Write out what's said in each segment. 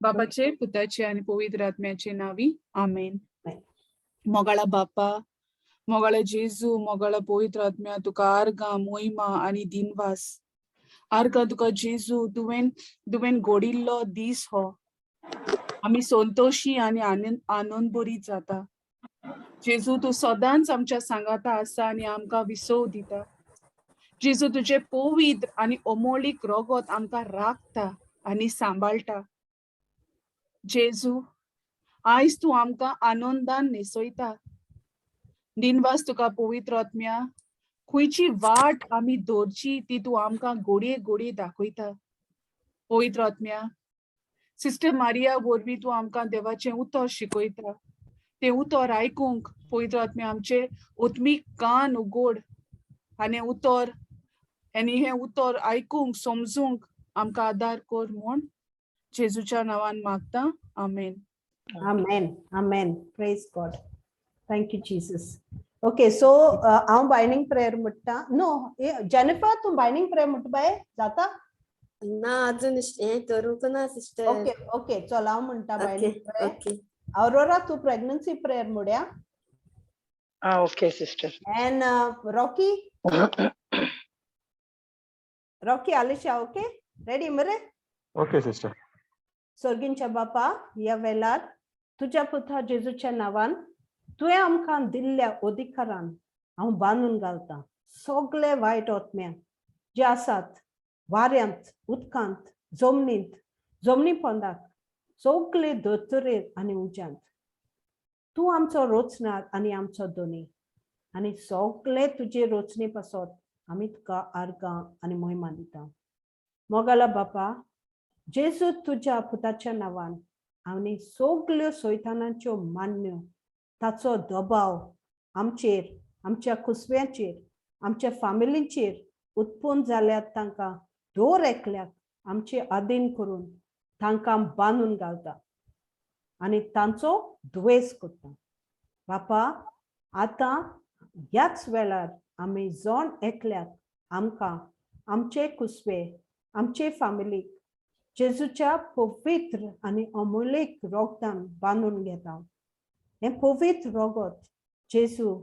बापाचे, पुताचे आनी पवित्र आत्म्याचे नावी, आमेन. आमेन. मोगाळा बापा, मोगाळा जेजू, मोगाळा पवित्र आत्म्या, तुका आर्गां, मोहिमा आनी दिनवास. आर्गां तुका जेजू, तुवें तुवें घडिल्लो दीस हो. आमी संतोशी आनी आनंद आनंदभरीत जाता. जेजू, तूं सदांच आमच्या सांगाता आसा आनी आमकां विसव दिता. जेजू, तुजें पवित्र आनी अमोलीक रगत आमकां राखता आनी सांबाळटा. जेजू, आयज तूं आमकां आनंदान न्हेसयता. दिनवास तुका पवित्र आत्म्या, खंयची वाट आमी दवरची ती तूं आमकां घडये घडये दाखयता. पवित्र आत्म्या, सिस्टर मारिया वरवीं तूं आमकां देवाचें उतर शिकयता. तें उतर आयकूंक पवित्र आत्म्या आमचे आत्मीक कान उगोड आनी उतर आनी हें उतर आयकूंक समजूंक आमकां आदार कर म्हूण जेजूच्या नांवान मागता, आमेन. Amen. Amen. Praise God. Thank you, Jesus. Okay, so हांव बायंडींग प्रेयर म्हणटा. नो, जेनिफर, तूं बायंडींग प्रेयर म्हणटा बाय, जाता? ना, अजून हें करूंक ना सिस्टर. ओके ओके, चल, हांव म्हणटा बायंडींग प्रेयर. ओके. अरोरा, तूं प्रेग्नन्सी प्रेयर म्हणया. Ah, okay, sister. And Rocky, Rocky, Alisha, okay? Ready मरे? Okay, sister. सर्गींच्या बापा, ह्या वेळार तुज्या पुता जेजूच्या नांवान, तुवें आमकां दिल्ल्या अधिकारान हांव बांदून घालता सगळे वायट आत्म्या जे आसात वाऱ्यांत, उदकांत, जमनींत, जमनी पोंदाक, सगळे धर्तरेर आनी उज्यांत. तूं आमचो रोचणार आनी आमचो धनी आनी सगळे तुजे रोचणे पासत आमी तुका आर्गां आनी मोहिमा दिता. मोगाला बापा जेजू, तुज्या पुताच्या नांवान आनी सगल्यो सैतानाच्यो मान्यो, ताचो दबाव आमचेर, आमच्या कुसव्याचेर, आमच्या फामिलीचेर उत्पन्न जाल्यात, तांकां दर एकल्याक आमचे आदीन करून तांकां बांदून घालता आनी तांचो दुवेस करता. बापा, आतां ह्याच वेळार आमी जण एकल्याक, आमकां, आमचे कुसवे, आमचे फामिलीक जेजूच्या पवित्र आनी अमूल्य रोगतान बांदून घेता. हें पवित्र रोगत जेजू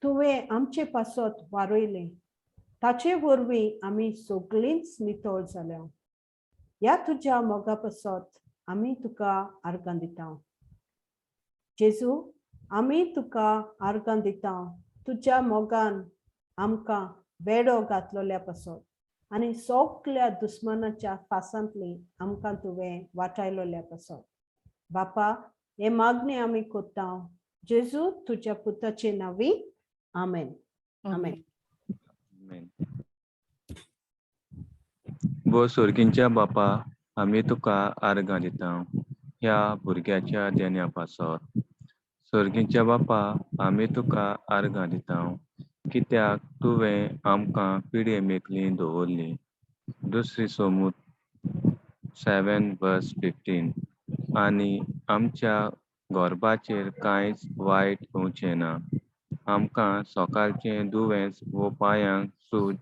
तुवें आमचे पासत वारयलें, ताचे वरवीं आमी सगळींच नितळ जाल्या. ह्या तुज्या मोगा पासत आमी तुका आर्गां दिता. जेजू, आमी तुका आर्गां दिता, तुज्या मोगान आमकां वेडो घातलोल्या पासत आनी सगल्या दुस्मानाच्या फासांतली आमकां तुवें वाटायलोल्या पासत. बापा, हे मागणी आमी करता जेजू तुज्या पुताचे नांवी, आमेन, आमेन. आमेन. भो सोर्गींच्या बापा, आमी तुका आर्गां दिता ह्या भुरग्याच्या देण्या पासत. सोर्गींच्या बापा, आमी तुका आर्गां दिता कित्याक तुवें आमकां पिडे मेकली दवरली, दुसरी सोमूत 7 वर्स 15, आनी आमच्या गोरबाचेर कांयच वायट येवचें ना. आमकां सकाळचें दुयेंस वो पांयांक सूज,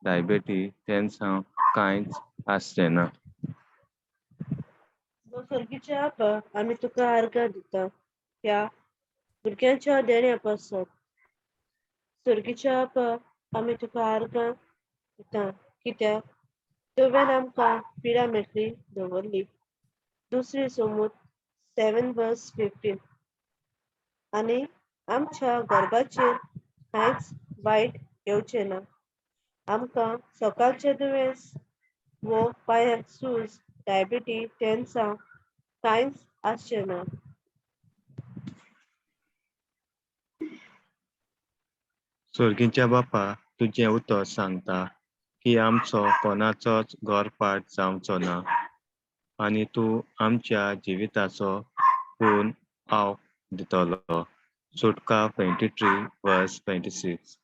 डायबेटीस, तेन्सांव कांयच आसचें ना. सर्गीच्या आपा, आमी तुका आर्गां दिता ह्या भुरग्यांच्या देण्या पासत. सर्गीच्या आपा, आमी तुका आर्गां दिता कित्याक तुवें आमकां पिडा मेकळी दवरली, दुसरी सोमूत 7 वर्स 15, आनी आमच्या गर्भाचेर कांयच वायट येवचें ना. आमकां सकाळचें दुयेंस वो पांयांक सूज, डायबिटीज, तेन्सां कांयच आसचें ना. सोर्गींच्या बापा, तुजें उतर सांगता की आमचो कोणाचोच गोरपाट जावचो ना आनी तूं आमच्या जिविताचो पूर्ण आवक दितलो, सुटका 23 वर्स 26.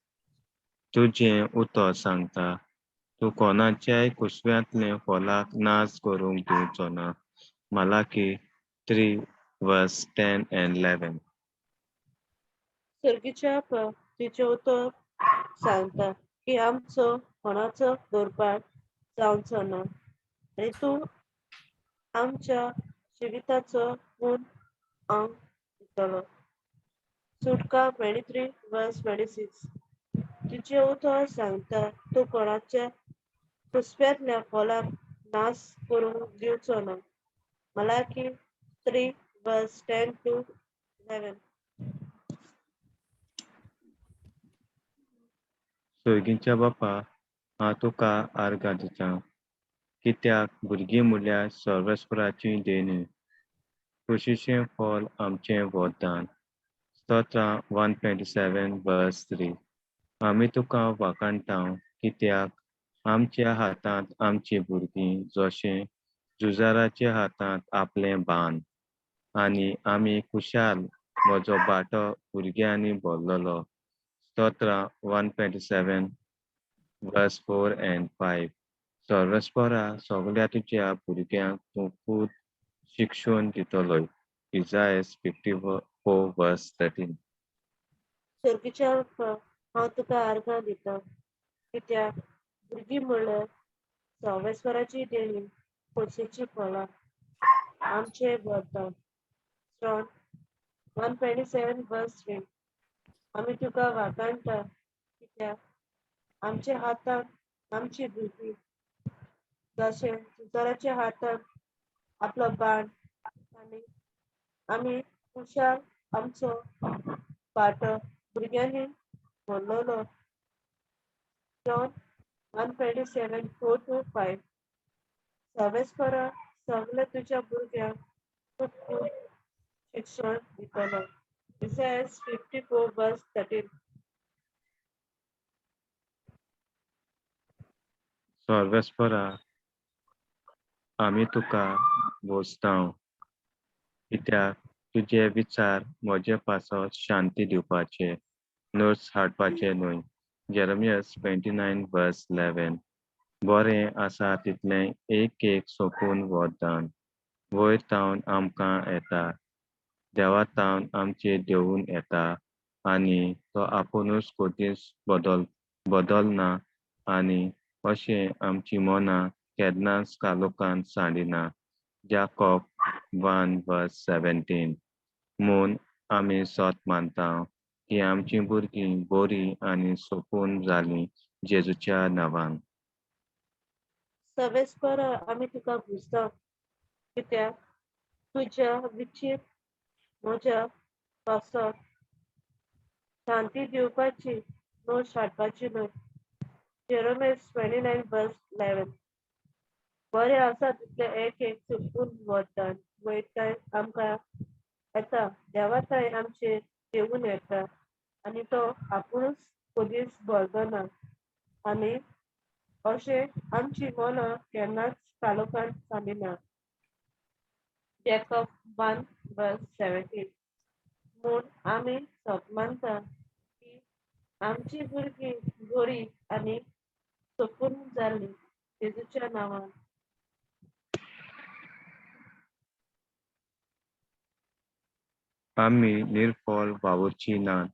तुजें उतर सांगता, तूं कोणाच्याय कुसव्यांतलें फोलाक नाश करूंक दिवचो ना, Malachi 3 verse 10 and 11. सर्गीच्या आपा, तुजें उतर सांगता की आमचो कोणाचो गोरपाट जावचो ना आनी तूं आमच्या जिविताचो गुण अंग दितलो. सुटका 23 verse 26. तुजें उतर सांगता, तूं कोणाच्या कुसव्यांतल्या फळाक नाश करूंक दिवचो ना. Malachi 3 verse 10 to 11. सोर्गींच्या बापा, हांव तुका आर्गां दिता, कित्याक भुरगीं म्हणल्यार सर्वेस्पराची देणी, खोशीचें फळ आमचें वरदान. स्तोत्रां 127 verse 3. आमी तुका वाखाणता, कित्याक आमच्या हातांत आमचीं भुरगीं जशें झुजाराच्या हातांत आपलें बाण, आनी आमी खुशाल म्हजो बाटो भुरग्यांनी भरलेलो. स्तोत्रां 127 verse 4 and 5. सर्वेस्परा, सगळ्या तुज्या भुरग्यांक तूं खूब शिक्षण दितलोय. Isaiah 54 verse 13. सर्गीच्या बाप्पा, हांव तुका आर्गां दिता, कित्याक भुरगीं म्हणल्यार सर्वेस्पराची देणी, खोशेचीं फळां आमचें वरदान. Psalm 127 verse 3. आमी तुका वाखाणता, कित्याक आमच्या हातांत आमची भुरगीं जशें झुजाराच्या हातांत आपलो बाण, आनी आमी खुशाल आमचो पाटो भुरग्यांनी भरलेलो. John 127 4 to 5. सर्वेस्परा, सगळे तुज्या भुरग्यांक तूं खूब शिक्षण दितलो. Isaiah 54 verse 13. सर्वेस्परा, आमी तुका भोजतांव, कित्याक तुजे विचार म्हजे पासत शांती दिवपाचे, नोट्स हाडपाचे न्हय. Jeremiah 29 verse 11. बरें आसा तितलें एक एक सोंपून वरदान वयर तावन आमकां येता, देवा तावन आमचेर देंवून येता, आनी तो आपुणूच कदीच बदलना, आनी अशें आमची मनां केन्नाच कालोकान सांडिना. Jacob 1 verse 17. म्हूण आमी सत मानता की आमचीं भुरगीं बरीं आनी सोंपून जालीं जेजूच्या नांवान. सर्वेस्परा, आमी तुका भुजता, कित्याक तुज्या विचीर म्हज्या पासत शांती दिवपाची, दोश हाडपाची न्हय. Jeremiah 29 verse 11. बरें आसा तितलें एक एक चुकून वरदान वयताय आमकां येता, देवाताय आमचेर देवून येता, आनी तो आपुणूच कदीच बदलना, आनी अशें आमची मनां केन्नाच कालोखान सांडिना. Jacob 1 verse 17. म्हूण आमी सत मानता की आमची भुरगीं बरी आनी सोपून जाल्ली जेजूच्या नांवान. आमी निर्फळ वावुरची नात,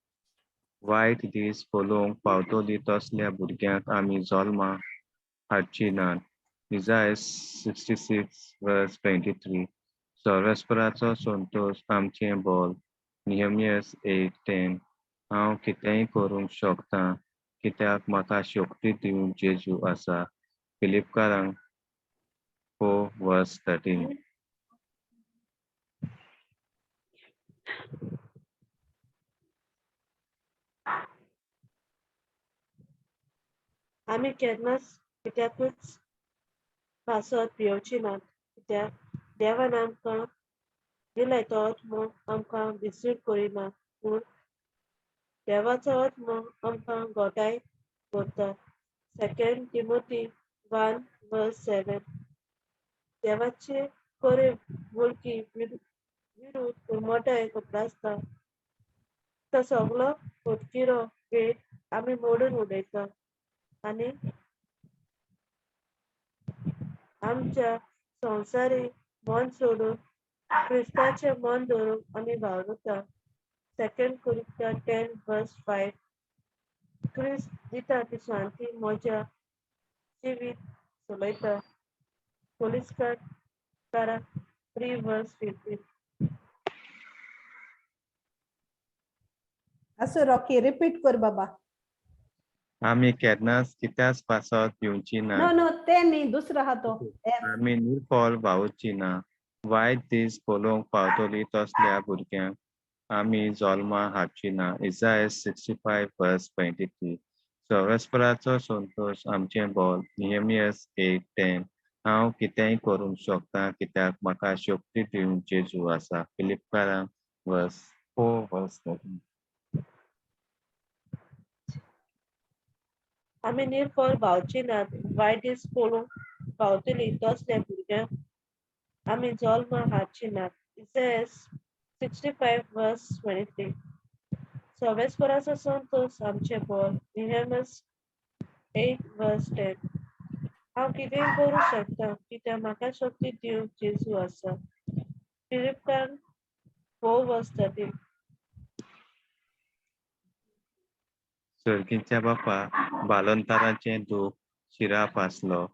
वायट दीस पळोवंक पावतली तसल्या भुरग्यांक आमी जल्मा हाडची नात. Isaiah 66 verse 23. सर्वेस्पराचो संतोश आमचें बळ. Nehemiah 8:10. हांव कितेंय करूंक शकता, कित्याक म्हाका शक्ती दिवंक जेजू आसा. फिलिपकारांक 4 verse 13. आमी केन्नाच कित्याकूच पासत भियोवची नात, कित्याक देवान आमकां दिलाय तो आत्मो आमकां विसूर करिना, पूण देवाचो आत्मो आमकां घोटाय करता. 2 Timothy 1 verse 7. देवाचे कोरे वळखी विरुद्ध उमटाय उप्रासता, तो सगलो फटकिरो वेळ आमी मोडून उडयता, आनी आमच्या संवसारी मन सोडून क्रिस्ताचें मन धरून आमी वावुरता. 2 Corinthians 10 verse 5. क्रिस्त दिता ती शांती म्हज्या जिवीत चलयता. पोलिसकार 3 verse 15. आसूं रॉकी, रिपीट कर बाबा. आमी केन्नाच कित्याच पासत भिवची ना. नो नो, ते न्ही, दुसरो आहा तो एफ. आमी निर्फळ भावची ना. वायट दीस पळोवंक पावतली तसल्या भुरग्यांक आमी जल्मा हाडची ना. Isaiah 65 verse 23. सवेस्पराचो संतोश आमचें बळ. नियमियस 8:10. हांव कितेंय करूंक शकता कित्याक म्हाका शक्ती दिवंक जेजू आसा. फिलिपकारां वर्स 4 वर्स 13. आमी निर्फळ भावची नात. वायट दीस पळोवंक पावतली तसल्या भुरग्यांक आमी जल्म हाडची नात. Isaiah 65 verse 23. सवेस्पराचो संतोष आमचें बळ. निहेमस 8 verse 10. हांव कितेंय करूं शकता कित्याक म्हाका शक्ती दिवंक जेजू आसा. फिलिपकार 4 verse 13. सर्गीच्या बापा, बालंताराचें दूख शिराप आसलो,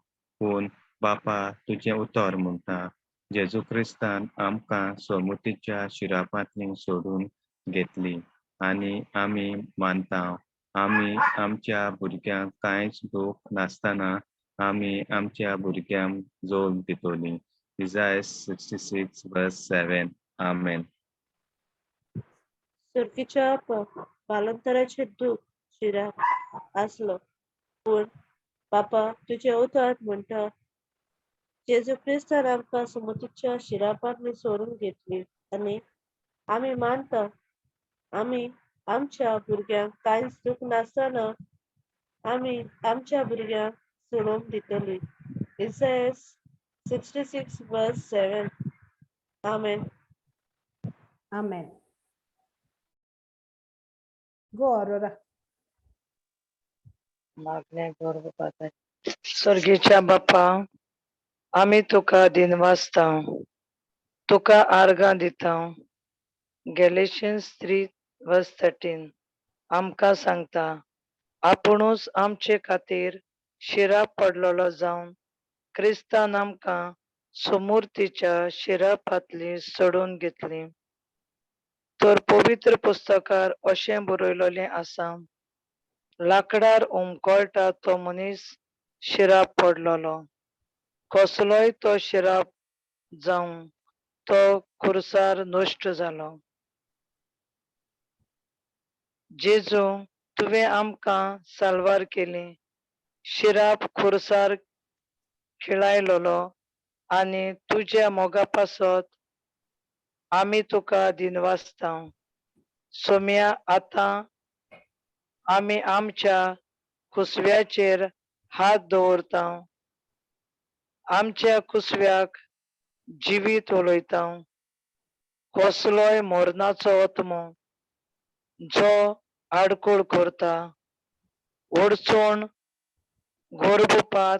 पूण बापा तुजें उतर म्हणटा जेजू क्रिस्तान आमकां सोमुतीच्या शिरापांतली सोडून घेतली आनी आमी मानता आमी आमच्या भुरग्यांक कांयच दूख नासतना आमी आमच्या भुरग्यांक जोड दितली. Isaiah 66 verse 7. आमेन. सर्गीच्या बालंतराचें दूख शिराप आसलो, पूण बापा तुजें उतर म्हणटा जेजू क्रिस्तान आमकां सुमतीच्या शिरापांतली सोडून घेतली आनी आमी मानता आमी आमच्या भुरग्यांक कांयच दूख नासतना आमी आमच्या भुरग्यांक सोडून दितली. Isaiah 66 verse 7. Amen. Amen. Go Aurora. मागण्या गर्भपात. स्वर्गीच्या बापा, आमी तुका दिनवासता, तुका आर्गां दिता. गॅलेशियन्स 3 वर्स 13 आमकां सांगता, आपुणूच आमचे खातीर शिराप पडलेलो जावन क्रिस्तान आमकां सुमुर्तीच्या शिरापांतली सोडून घेतली. तर पवित्र पुस्तकार अशें बरयलेलें आसा, लाकडार उमकळटा तो मनीस शिराप पडलेलो. कसलोय तो शिराप जावं, तो खुर्सार नश्ट जालो. जेजू, तुवें आमकां साल्वार केली, शिराप खुर्सार खिळायलेलो आनी तुज्या मोगा पासत आमी तुका दिनवासता. सोम्या, आतां आमी आमच्या कुसव्याचेर हात दवरता, आमच्या कुसव्याक जिवीत उलयता. कसलोय मरणाचो आत्मो जो आडकोळ करता, अडचण, गर्भपात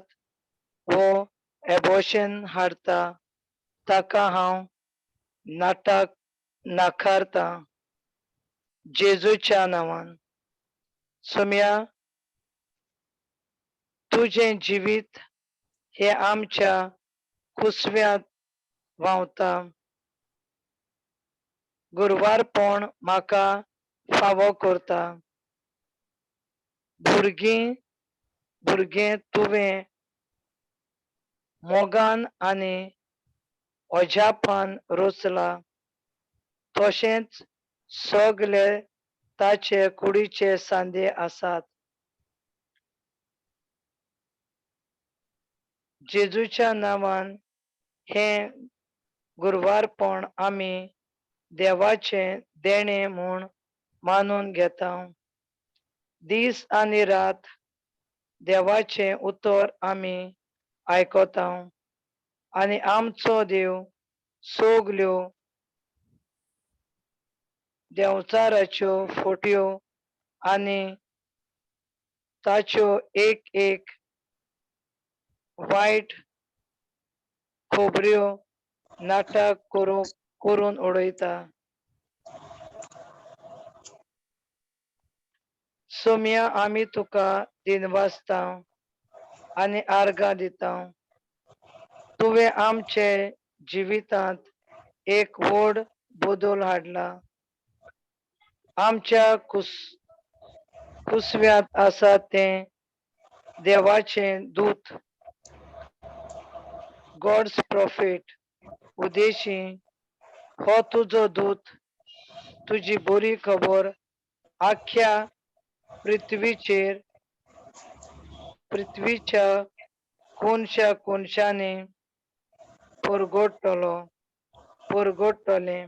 वो एबोशन हाडटा, ताका हांव नाटक नाकारता जेजूच्या नांवान. सोम्या, तुजें जिवीत हें आमच्या कुसव्यांत व्हांवता. गुरवारपण म्हाका फावो करता. भुरगीं भुरगें तुवें मोगान आनी अजापान रचला, तशेंच सगळे ताचे कुडीचे सांदे आसात. जेजूच्या नांवान हें गुरवारपण आमी देवाचें देणें म्हूण मानून घेता. दीस आनी रात देवाचें उतर आमी आयकता आनी आमचो देव सगल्यो देंवचाराच्यो फोट्यो आनी ताच्यो एक एक वायट खबऱ्यो नाटक करून उडयता. सोम्या, आमी तुका दिनवासता आनी आर्गां दिता. तुवें आमचे जिवितांत एक व्हड बदल हाडला. आमच्या कुसव्यांत आसा तें देवाचें दूत, गॉड्स प्रॉफेट उदेशी. हो तुजो दूत तुजी बरी खबर आख्ख्या पृथ्वीचेर, पृथ्वीच्या कोनशा कोनशांनी परगटतलो, परगटतलें.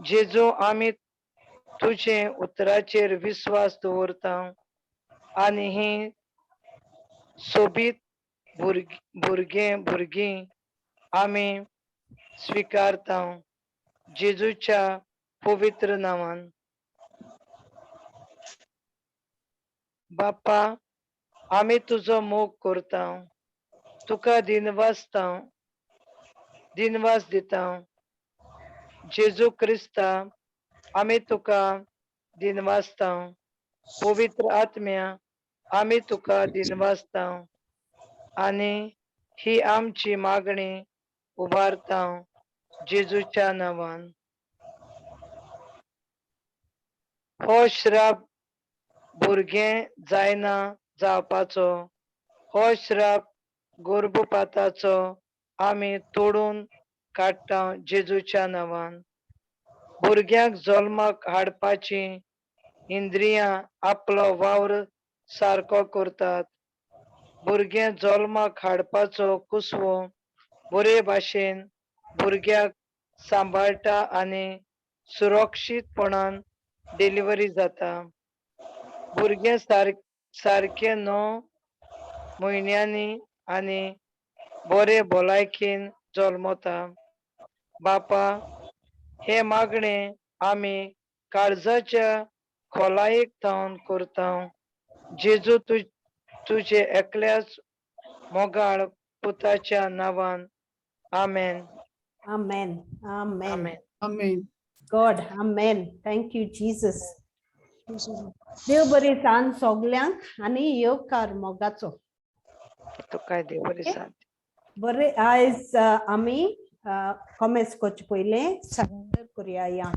जेजू, आमी तुजे उतराचेर विस्वास दवरता आनी ही सोबीत भुरगीं आमी स्विकारता जेजूच्या पवित्र नांवान. बापा, आमी तुजो मोग करता, तुका दिनवासता, दिनवास दिता. जेजू क्रिस्ता, आमी तुका दिनवासता. पवित्र आत्म्या, आमी तुका दिनवासता आनी ही आमची मागणी उबारता जेजूच्या नांवान. हो श्राप भुरगें जायना जावपाचो, हो श्राप गर्भपाताचो आमी तोडून काडटा जेजूच्या नांवान. भुरग्यांक जल्माक हाडपाची इंद्रियां आपलो वावर सारको करतात. भुरगें जल्माक हाडपाचो कुसवो बरे भाशेन भुरग्याक सांबाळटा आनी सुरक्षीतपणान डिलिव्हरी जाता. भुरगें सारकें 9 म्हयन्यांनी आनी बरे भलायकेन जल्मता. बापा, हे मागणे आमी काळजाच्या खोलायेक थावन करता जेजू तुजे एकल्याच मोगाळ पुताच्या नांवान. आमेन. Amen. Amen. Amen. Amen. God, Amen. Thank you, Jesus. देव बरी सांज सगल्यांक आनी येवकार मोगाचो. तुकाय देव बरी सांज. बरें, आयज आमी कॉमेस करचे पयलें सरेंडर करुया या.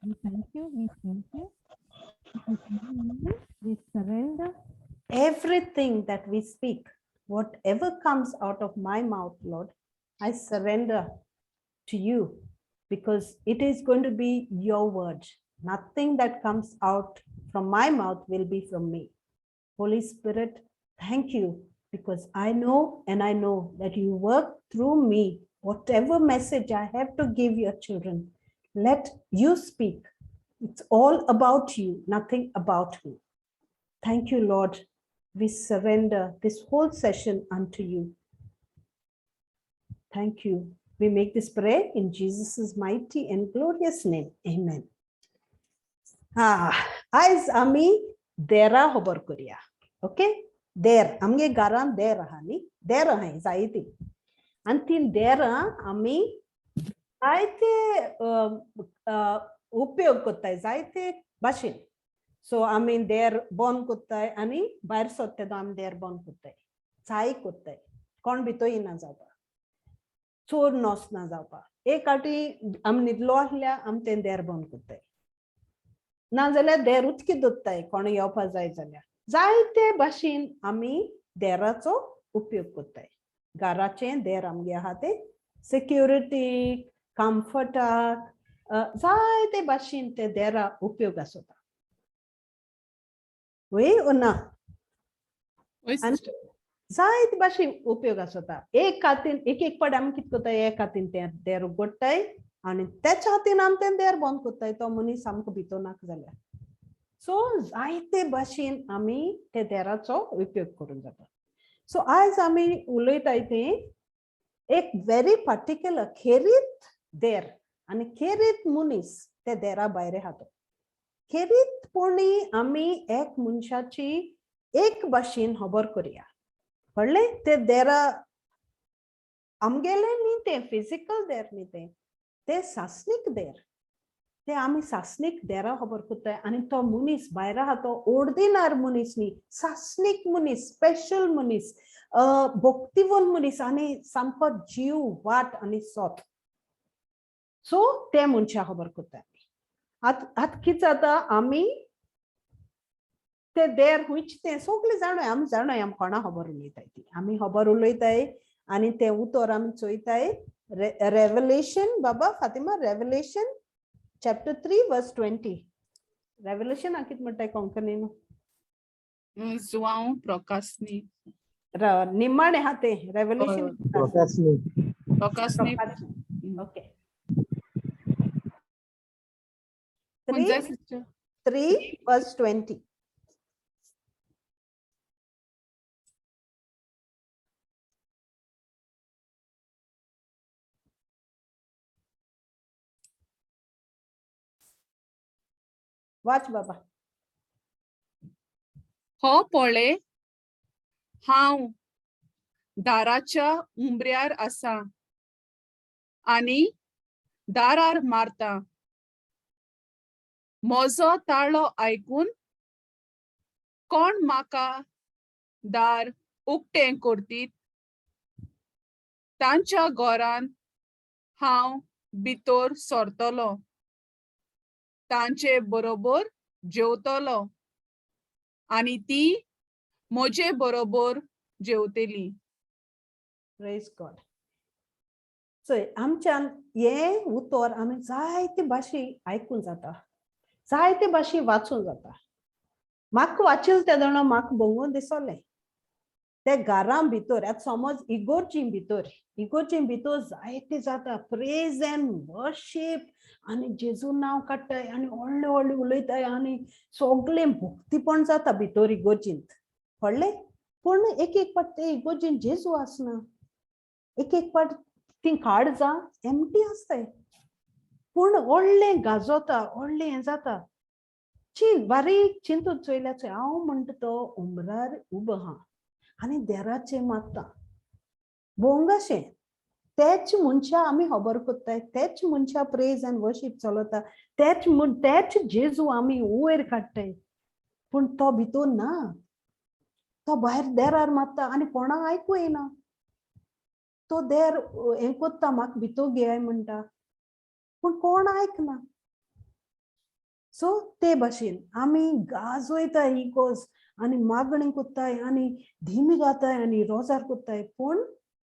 We thank you, we thank you. We surrender everything that we speak, whatever comes out of my mouth, Lord, I surrender to you because it is going to be your word. Nothing that comes out from my mouth will be from me. Holy Spirit, thank you because I know and I know that you work through me. Whatever message I have to give your children, let you speak. It's all about you, nothing about me. Thank you, Lord. We surrender this whole session unto you. Thank you. We make this prayer in Jesus' mighty and glorious name. Amen. Ah, आयज आमी देरा खबर करुया. Okay, देर आमगे घरान देर आहा न्ही, देर आहाय जायती आनी ती देरां आमी जायते उपयोग करताय जायते भाशेन. सो आमी देर बंद करताय आनी भायर सरता तेन्ना आमी देर बंद करताय, चाय करताय, कोण भितर येना जावपा, चोर नोसना जावपा. एक फावटी आमी न्हिदलो आसल्यार आमी तें देर बंद करताय, नाजाल्यार देर उचकी दवरताय कोण येवपा जाय जाल्यार. जायते भाशेन आमी देराचो उपयोग करताय. घराचें देर आमगे आहा तें सेक्युरिटी, कम्फर्टाक, जायते भाशेन ते देरा उपयोग आसता वय ओ ना? वय सिस्टर. जायते भाशेन उपयोग आसता. एक हातीन, एक एक पाटी आमी कितें करताय, एक हातीन तें देर उगडटाय आनी तेच्या हातीन आमी तें देर बंद करताय, तो मनीस आमकां भितर नाका जाल्यार. सो जायते भाशेन आमी ते देराचो उपयोग करूंक जाता. सो आयज आमी उलयताय तें एक व्हेरी पर्टिक्युलर खेरीत देर आनी खेरीत मनीस ते देरा भायर आहा तो. खेरीतपणी आमी एक मनशाची एक भाशेन खबर करया. कळ्ळें? ते देरा आमगेलें न्ही, तें फिजिकल देर न्ही, तें तें सासणीक देर. ते आमी सासणीक देरा खबर करताय आनी तो मनीस भायर आहा तो ओर्डिनार मनीस न्ही, सासणीक मनीस, स्पेशल मनीस, भक्तिवंत मनीस आनी सामको जीव वाट आनी सोत. सो ते मनशा खबर करताय. आतां आतां कितें जाता, आमी ते देर खंयचे तें सगळे जाणोय, आमी जाणोय आमी कोणा खबर उलयताय ती. आमी खबर उलयताय आनी तें उतर आमी चोयताय. रेवलेशन बाबा Fatima, Revelation chapter 3 verse 20. Revelation कितें म्हणटाय कोंकणीन? जुआंव प्रकाशनी. निमाणें आहा तें रेवलेशन. प्रकाशनी. ओके. खंयच्या 3 सिस्टर? 3 वर्स 20. वाच बाबा. हो पळे, हांव दाराच्या उंबऱ्यार आसा आनी दारार मारता. म्हजो ताळो आयकून कोण म्हाका दार उक्तें करतीत, तांच्या घरान हांव भितर सरतलो, तांचे बरोबर जेवतलो आनी ती म्हजे बरोबर जेवतली. प्रेज गॉड. चोय, आमच्यान हें उतर आमी जायते भाशे आयकून जाता, जायते भाशे वाचून जाता. म्हाका वाचिल्लें तेदोणा म्हाका भोंगून दिसलें ते घरां भितर, आतां समज इगोर्जी भितर, इगोर्जी भितर जायते जाता प्रेज एंड वर्शीप आनी जेजू नांव काडटाय आनी व्हडले व्हडले उलयताय आनी सगळें भक्तीपण जाता भितर इगोर्जींत, कळ्ळें? पूण एक एक पाट ते इगोर्जीन जेजू आसना, एक एक पाट ती काळजां एमटी आसताय, पूण व्हडलें गाजोता, व्हडलें हें जाता. ची बारीक चिंतून चोयल्यार चोय, हांव म्हणटा तो उमरार उबो आहा आनी देराचेर मारता भोंग अशें. तेच मनशां आमी खबर करताय, तेच मनशां प्रेज आनी वर्शीप चलता, तेच म्हण तेच जेजू आमी वयर काडटाय, पूण तो भितर ना, तो भायर देरार मारता आनी कोणाक आयकूं येना. तो देर हें कोत्ता, म्हाका भितर घेयाय म्हणटा, पूण कोण आयकना. सो ते भाशेन आमी गाजयताय इगोर्ज आनी मागणी कोत्ताय आनी धिमी गाताय आनी रोजार कोत्ताय, पूण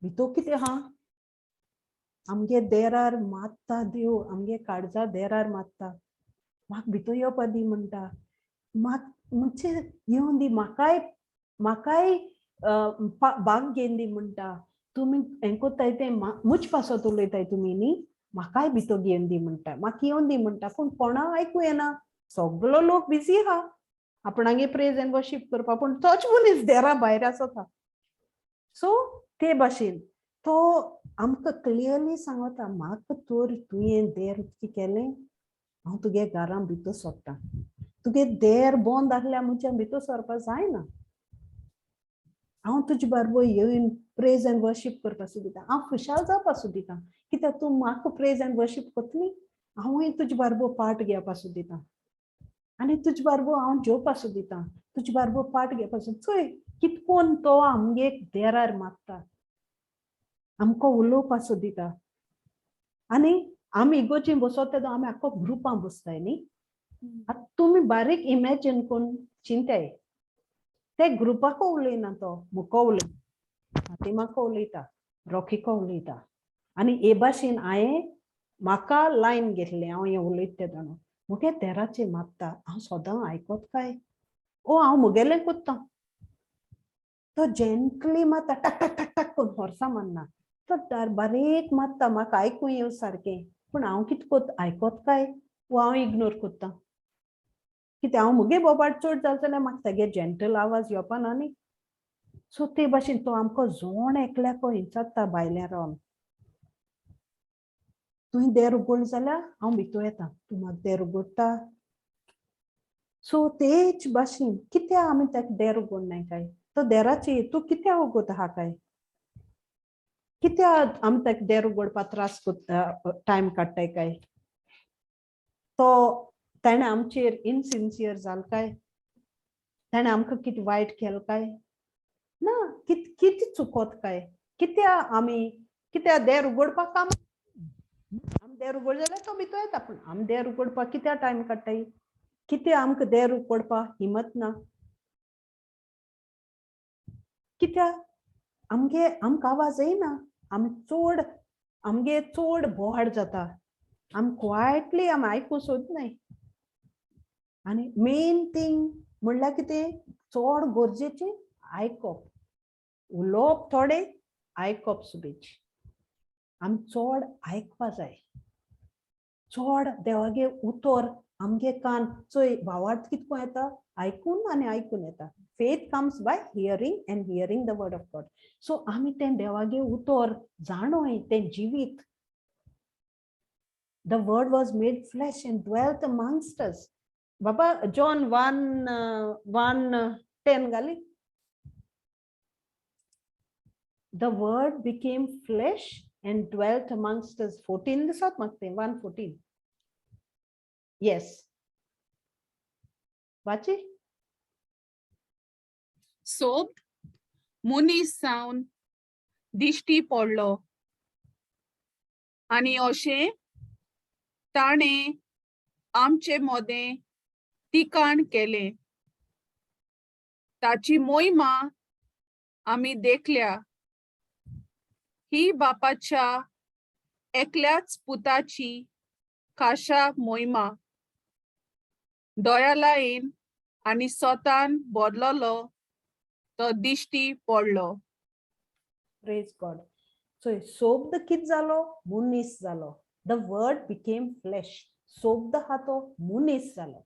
भितर कितें आहा? आमगे देरार मारता देव, आमगे काळजा देरार मारता, म्हाका भितर येवपा दी म्हणटा, म्हाका म्हणजे येवन दी, म्हाकाय म्हाकाय भाग घेवन दी म्हणटा. तुमी हें कोत्ताय तें मुज पासत उलयताय तुमी न्ही, म्हाकाय भितर घेवन दी म्हणटा, म्हाका येवन दी म्हणटा, पूण कोणाक आयकूं येना. सगलो लोक बिजी आहा आपणागे प्रेज एंड वर्शीप करपाक, पूण तोच मनीस देरा भायर आसता. सो ते भाशेन तो आमकां क्लियरली सांगता, म्हाका तर तुवें देर उक्ती केलें, हांव तुगे घरां भितर सोडटा. तुगे देर बंद आहल्यार म्हज्या भितर सरपा जायना. हांव तुजे बरोबर येवन प्रेज एंड वर्शीप करपा सुदिता, हांव खुशाल जावपा सुदिता, कित्याक तूं म्हाका प्रेज एंड वर्शीप करतली, हांवूय तुजे बरोबर पार्ट घेवपा सुदिता आनी तुजे बरोबर हांव जेवपा सुदिता, तुजे बरोबर पार्ट घेवपा सुदिता. चोय कितकोन तो आमगे देरार मारता, आमकां उलोवपा सोदिता. आनी आमी इगोर्जीन बसत तेदो आमी आख्खो ग्रुपां बसताय न्ही. आतां तुमी बारीक इमॅजीन करून चिंताय, ते ग्रुपाको उलयना, तो मुको उलयता, फातिमाको उलयता, रॉकीको उलयता. आनी हे भाशेन हांवें म्हाका लायन घेतलें, हांव हें उलयता तेदोणा म्हगे देराचेर मारता, हांव सदां आयकोत काय ओ हांव म्हगेलें कोत्तां. तो जेंटली मारता, टक टक टक टक करून फोर्सा मारना, तो बारीक मारता, म्हाका आयकूं येवं सारकें, पूण हांव कितें कोत आयकोत काय वो हांव इग्नोर कोत्तां, कित्याक हांव म्हगे बोबाट चड जालें जाल्यार म्हाका तेगे जेंटल आवाज येवपा ना न्ही. सो ते भाशेन तो आमकां जोण एकल्याको विचारता भायल्यान रावन, तुवें देर उगडलें जाल्यार हांव भितर येता, तूं म्हाका देर उगडटा. सो तेच भाशेन कित्याक आमी ताका देर उगडनाय काय? तो देराची तूं कित्याक उगोता आहा काय? कित्याक आमी ताका देर उगडपा त्रास टायम काडटाय काय? तो ताणें आमचेर इनसिन्सियर जाल काय, ताणें आमकां कितें वायट केलें काय ना, कितें चुकोत काय, कित्या आमी कित्या देर उगडपाक काम, आमी देर उगड जाल्यार तो भितर येता, पूण आमी देर उगडपाक कित्या टायम काडटाय, कित्या आमकां देर उगडपाक हिमत ना, कित्या आमगे आमकां आवाज येयना, आमी चड आमगे चड बोवाळ जाता, आमी क्वायटली आमी आयकूं सोदनाय. आनी मेन थींग म्हणल्यार कितें, चड गरजेचें आयकप, उलोवप थोडें, आयकप सुबेज. आमी चड आयकपा जाय, चड देवागे उतर आमगे कान चोय भावार्थ कितको येता आयकून आनी आयकून येता. Faith comes by hearing and hearing the word of God. So आमी तें देवागे उतर जाणोय, तें जिवीत. The word was made flesh and dwelt amongst us. Baba John 1:1-10 घाली. The word became flesh and dwelt amongst us. 14 दिसात म्हाका तें, 1:14. Yes. वाची. सोब मनीस जावन दिश्टी पडलो आनी अशें ताणें आमचे मोदें तिकाण केलें. ताची मोहिमा आमी देखल्या, ही बापाच्या एकल्याच पुताची खाशा मोहिमा, दयालायन आनी स्वतान बदललो तो दिश्टी पडलो. Praise God. So सोब्द कित जालो, मनीस जालो. The word became flesh. सोब्द हा तो मनीस जालो.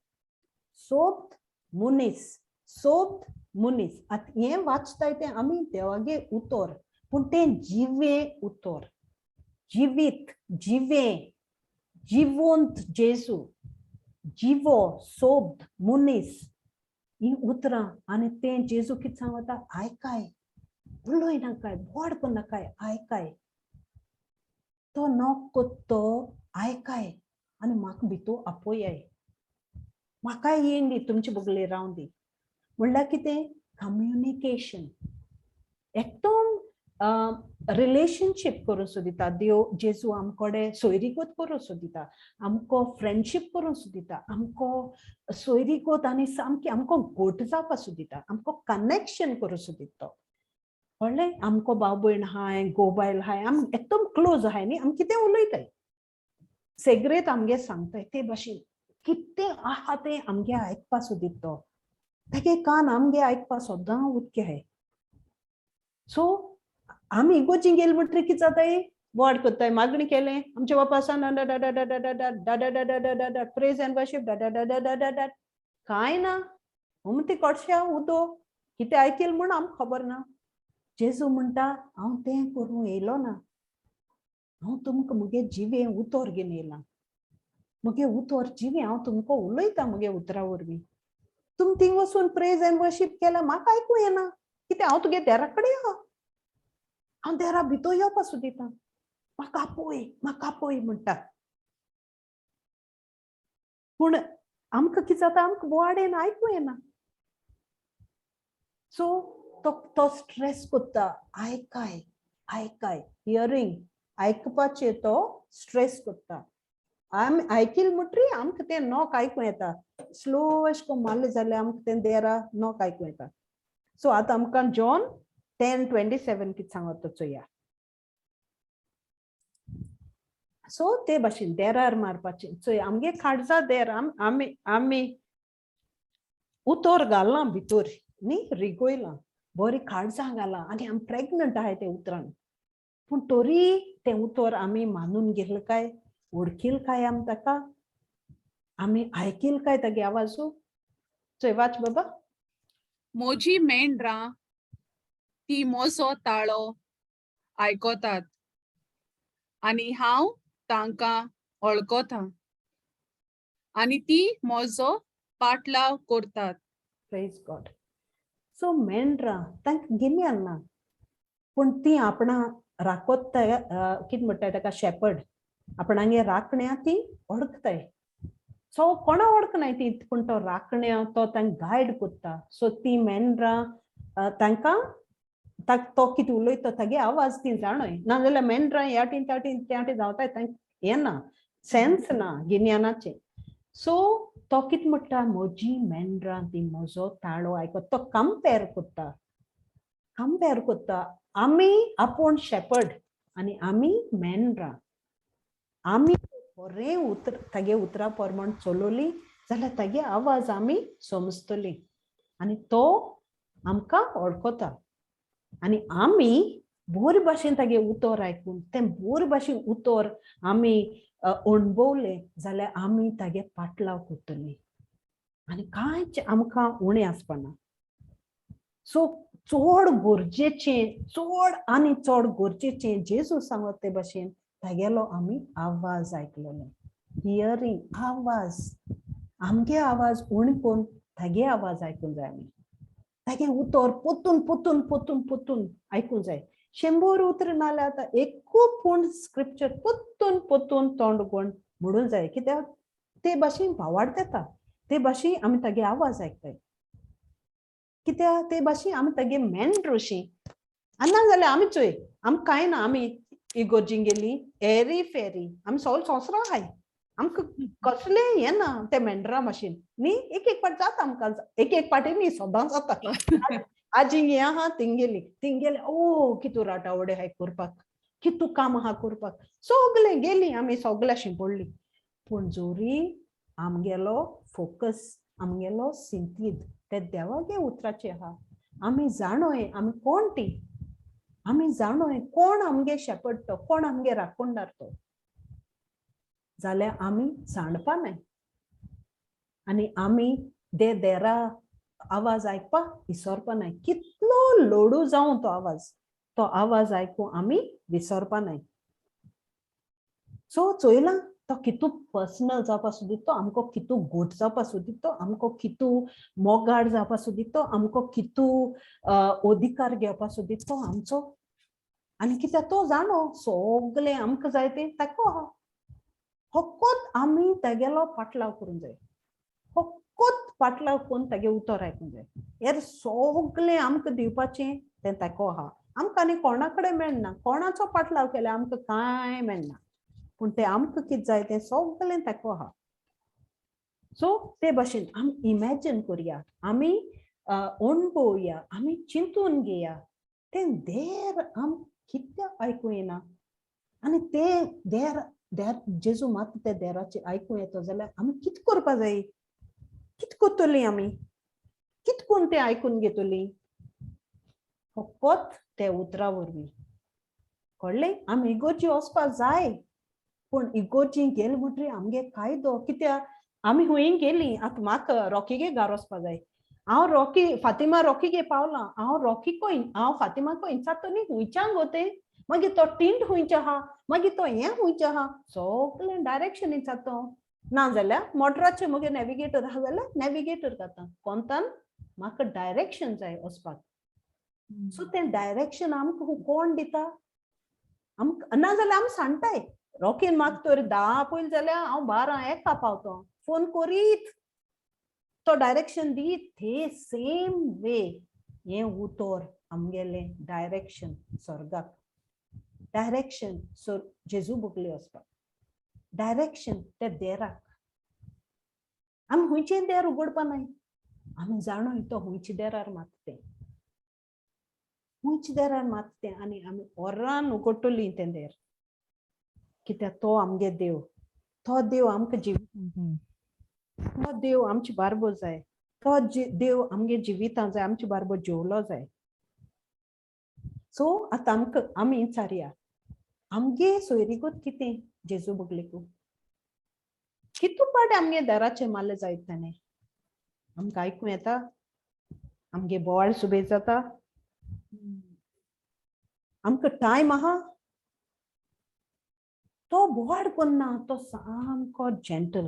सोब्द मनीस, सोब्द मनीस. आतां हें वाचताय तें आमी देवागे उतर, पूण तें जिवें उतर, जिवीत, जिवें, जिवंत जेजू, जिवो सोब्द मनीस, ही उतरां. आनी तें जेजू कितें सांगता, आयकाय, उलोय नाकाय, बोड करनाकाय, आयकाय. तो नोक कोत्तो आयकाय आनी म्हाका भितर आपोयाय, म्हाकाय येवन दी, तुमचे बगले रावन दी. म्हणल्यार कितें, कम्युनिकेशन, एकदम रिलेशनशीप करूं सोदिता देव. जेजू आमकडे सोयरीगत करूं सोदिता, आमकां फ्रेंडशीप करूं सोदिता, आमकां सोयरीगत आनी सामकी आमकां घट जावपा सोदिता, आमकां कनेक्शन करूं सोदिता तो. कळ्ळें? आमकां भाव भयण आहाय, घोव बायल आहाय, आम एकदम क्लोज आहाय न्ही, आमी कितें उलयताय, सेग्रेत आमगे सांगताय, ते भाशेन कितें आहा तें आमगे आयकपा सोदिता तो. तागे कान आमगे आयकपा सदां उदके आहाय. सो आमी इगोर्जीन गेले म्हणटकीर कितें जाताय, बोवाळ करताय, मागणी केलें आमच्या बापा आसा डा डा डा डा डा डा डा डा डा डा डा डा डा, प्रेज एंड वर्शीप डा डा डा डा डा डा डा, कांय ना, अमती कोडश्या उदो कितें आयकेल म्हूण आमकां खबर ना. जेजू म्हणटा हांव तें करूं येयलो ना, हांव तुमकां म्हगे जिवें उतर घेवन येयलां, म्हगे उतर जिवें, हांव तुमकां उलयतां म्हगे उतरा वरवीं. तुमी थिंग वचून प्रेज एंड वर्शीप केला, म्हाका आयकूं येना, कितें हांव तुगे देरा कडेन आहा, हांव देरा भितर येवपा सोदिता, म्हाका आपोय, म्हाका आपोय म्हणटा. पूण आमकां कितें जाता, आमकां बोवाळ येना, आयकूं येना. सो तो स्ट्रेस कोत्ता, आयकाय, आयकाय, हियरींग, आयकपाचेर तो स्ट्रेस कोत्ता. आमी आयकील म्हणटरी आमकां तें नोक आयकूं येता, स्लो अशें करून मारलें जाल्यार आमकां तें देरा नोक आयकूं येता. सो आतां आमकां जॉन 10:27 कितें सांगता चोया. सो ते भाशेन देरार मारपाचें. चोय आमगे खाडजा देर, आमी आमी उतर घालना भितर न्ही, रिगोयलां बरी काळजां घालां आनी आमी प्रेग्नंट आहाय ते उतरान, पूण तरी तें उतर आमी मानून घेतलें काय, वळखील काय आमी ताका, आमी आयकील काय तागे आवाजू. चोय वाच बाबा. मोजी मेंढरां ती मोजो ताळो आयकतात आनी हांव तांकां वळखतां आनी ती मोजो पाटलाव करतात. Praise God. सो मेंढरां तांकां गिन्यान ना, पूण ती आपणा राखोत्ताय, कितें म्हणटाय ताका, शेपर्ड, आपणागे राखण्या ती वळखताय. सो कोणा वळखनाय ती, पूण तो राखण्या तो तांकां गायड कोत्ता. सो ती मेंढरां तांकां तो कितें उलयता तागे आवाज ती जाणय. नाजाल्यार मेंढरां ह्या टीन त्या टीन त्या टीन धांवताय, तांकां येना, सेन्स ना गिन्यानाचें. सो तो कितें म्हणटा, म्हजी मेंढरां ती म्हजो ताळो आयकत. तो कंपेर कोत्ता, कंपेर कोत्ता आमी आपूण शेपर्ड आनी आमी मेंढरां. आमी बरें उतर तागे उतरा प्रमाण चलोली जाल्यार तागे आवाज आमी समजतली आनी तो आमकां वळखता. आनी आमी बरे भाशेन तागे उतर आयकून तें बरे भाशेन उतर आमी अणभवलें जाल्यार आमी तागे पाटलाव करतली आनी कांयच आमकां उणें आसपाना. सो चड गरजेचें, चड आनी चड गरजेचें जेजू सांगत ते भाशेन तागेलो आमी आवाज आयकलेलो, हियरींग आवाज. आमगे आवाज उणें करून तागे आवाज आयकूंक जाय. आमी तागे उतर पोतून पोतून पोतून पोतून आयकूंक जाय. 100 उतरां नाल्यार आतां एकू पूण स्क्रिप्चर पोतून पोतून तोंड उगोवन म्हणूंक जाय, कित्याक ते भाशेन भावार्थ येता, ते भाशेन आमी तागे आवाज आयकताय, कित्याक ते भाशेन आमी तागे मेंढरोशी. आनी ना जाल्यार आमी चोय, आमकां कांय ना, आमी इगोर्जीन गेली एरी फेरी, आमी सगळे संवसारां हाय, आमकां कसलें हें ना ते मेंढरां भाशेन न्ही. एक एक पाट जाता आमकां, एक एक पाटी न्ही सदां जाता. आजी हें आहा तिंगेली तिंगेली, ओ कितू राटावडे हाय करपाक, कितू काम आहा करपाक, सगळें गेली आमी सगळ्या शिंपडली. पूण जोरी आमगेलो फोकस, आमगेलो सिंतीद ते देवागे उतराचे आहा, आमी जाणोय आमी कोण ती, आमी जाणोय कोण आमगे शेपर्ड तो, कोण आमगे राखणदार तो, जाल्यार आमी सांडपा न्हय आनी आमी दे देरा आवाज आयकपा विसरपा न्हय. कितलो लोडू जावं तो आवाज, तो आवाज आयकूं आमी विसरपा न्हय. सो चोयला तो कितू पर्सनल जावपा सोदीत, तो आमकां कितू घट जावपा सोदीत, तो आमकां कितू मोगाड जावपा सोदीत, तो आमकां कितू अधिकार घेवपा सोदीत तो आमचो. आनी कित्याक तो जाणो सगळें आमकां जाय तें ताका आहा. फकत आमी तागेलो पाटलाव करूंक जाय, फकत पाटलाव करून तागे उतर आयकूंक जाय. हेर सगळें आमकां दिवपाचें तें ताका आहा. आमकां आनी कोणा कडेन मेळना, कोणाचो पाटलाव केल्यार आमकां कांय मेळना, पूण तें आमकां कितें जाय तें सगळें ताका आहा. सो ते भाशेन आमी इमॅजीन करुया, आमी अणभवया, आमी चिंतून घेया तें देर आम कित्याक आयकूं येना. आनी तें देर देर जेजू मात ते देराचें आयकूं येता जाल्यार आमी कितें करपा जाय, कितें करतलीं आमी, कितें करून तें आयकून घेतलीं? फकत ते उतरा वरवीं. कळ्ळें? आमी इगोर्जी वचपा जाय, पूण इगोर्जी गेले म्हणटरीर आमगे कायदो, कित्याक आमी हुंय गेली आतां म्हाका रॉकीगे घार वचपा जाय, हांव रॉकी फातिमा रॉकीगे पावलां, हांव रॉकीको हांव फातिमाको इंचातो न्ही हुंयच्यान गो तें, मागीर तो टिंट हुंयचो आहा, मागीर तो हें हुंयचो आहा, सगळें डायरेक्शन इंचातो. ना जाल्यार मोटराचेर म्हगे नॅविगेटर आहा जाल्यार नॅविगेटर घाता, कोंतान म्हाका डायरेक्शन जाय वचपाक. सो तें डायरेक्शन आमकां कोण दिता? आमकां ना जाल्यार आमी सांगताय रॉकीन म्हाका तर 10 पयलीं जाल्यार हांव 12 एका पावतो, फोन करीत तो डायरेक्शन दीत. ते सेम वे हें उतर आमगेलें डायरेक्शन स्वर्गाक, डायरेक्शन जेजू बुकले वचपाक, डायरेक्शन ते देराक. आमी हुंयचें देर उगडपा न्हय, आमी जाणोय तो हुंयचे देरार मात तें, हुंयचे देरार मात तें, आनी आमी ओरान उगडटलीं तें देर, कित्याक तो आमगे देव, तो देव आमकां जिवितां, तो देव आमचे बारबो जाय, तो देव आमगे जिवितां जाय, आमचे बारबो जेवलो जाय. सो आतां आमकां आमी विचारया आमगे सोयरीगत कितें जेजू बगलेकू, कितू पाट आमगे दाराचेर मारले जायत ताणें, आमकां आयकूं येता? आमगे बोवाळ सुबेज जाता? आमकां टायम आहा? तो बोवाळ करना, तो सामको जेंटल,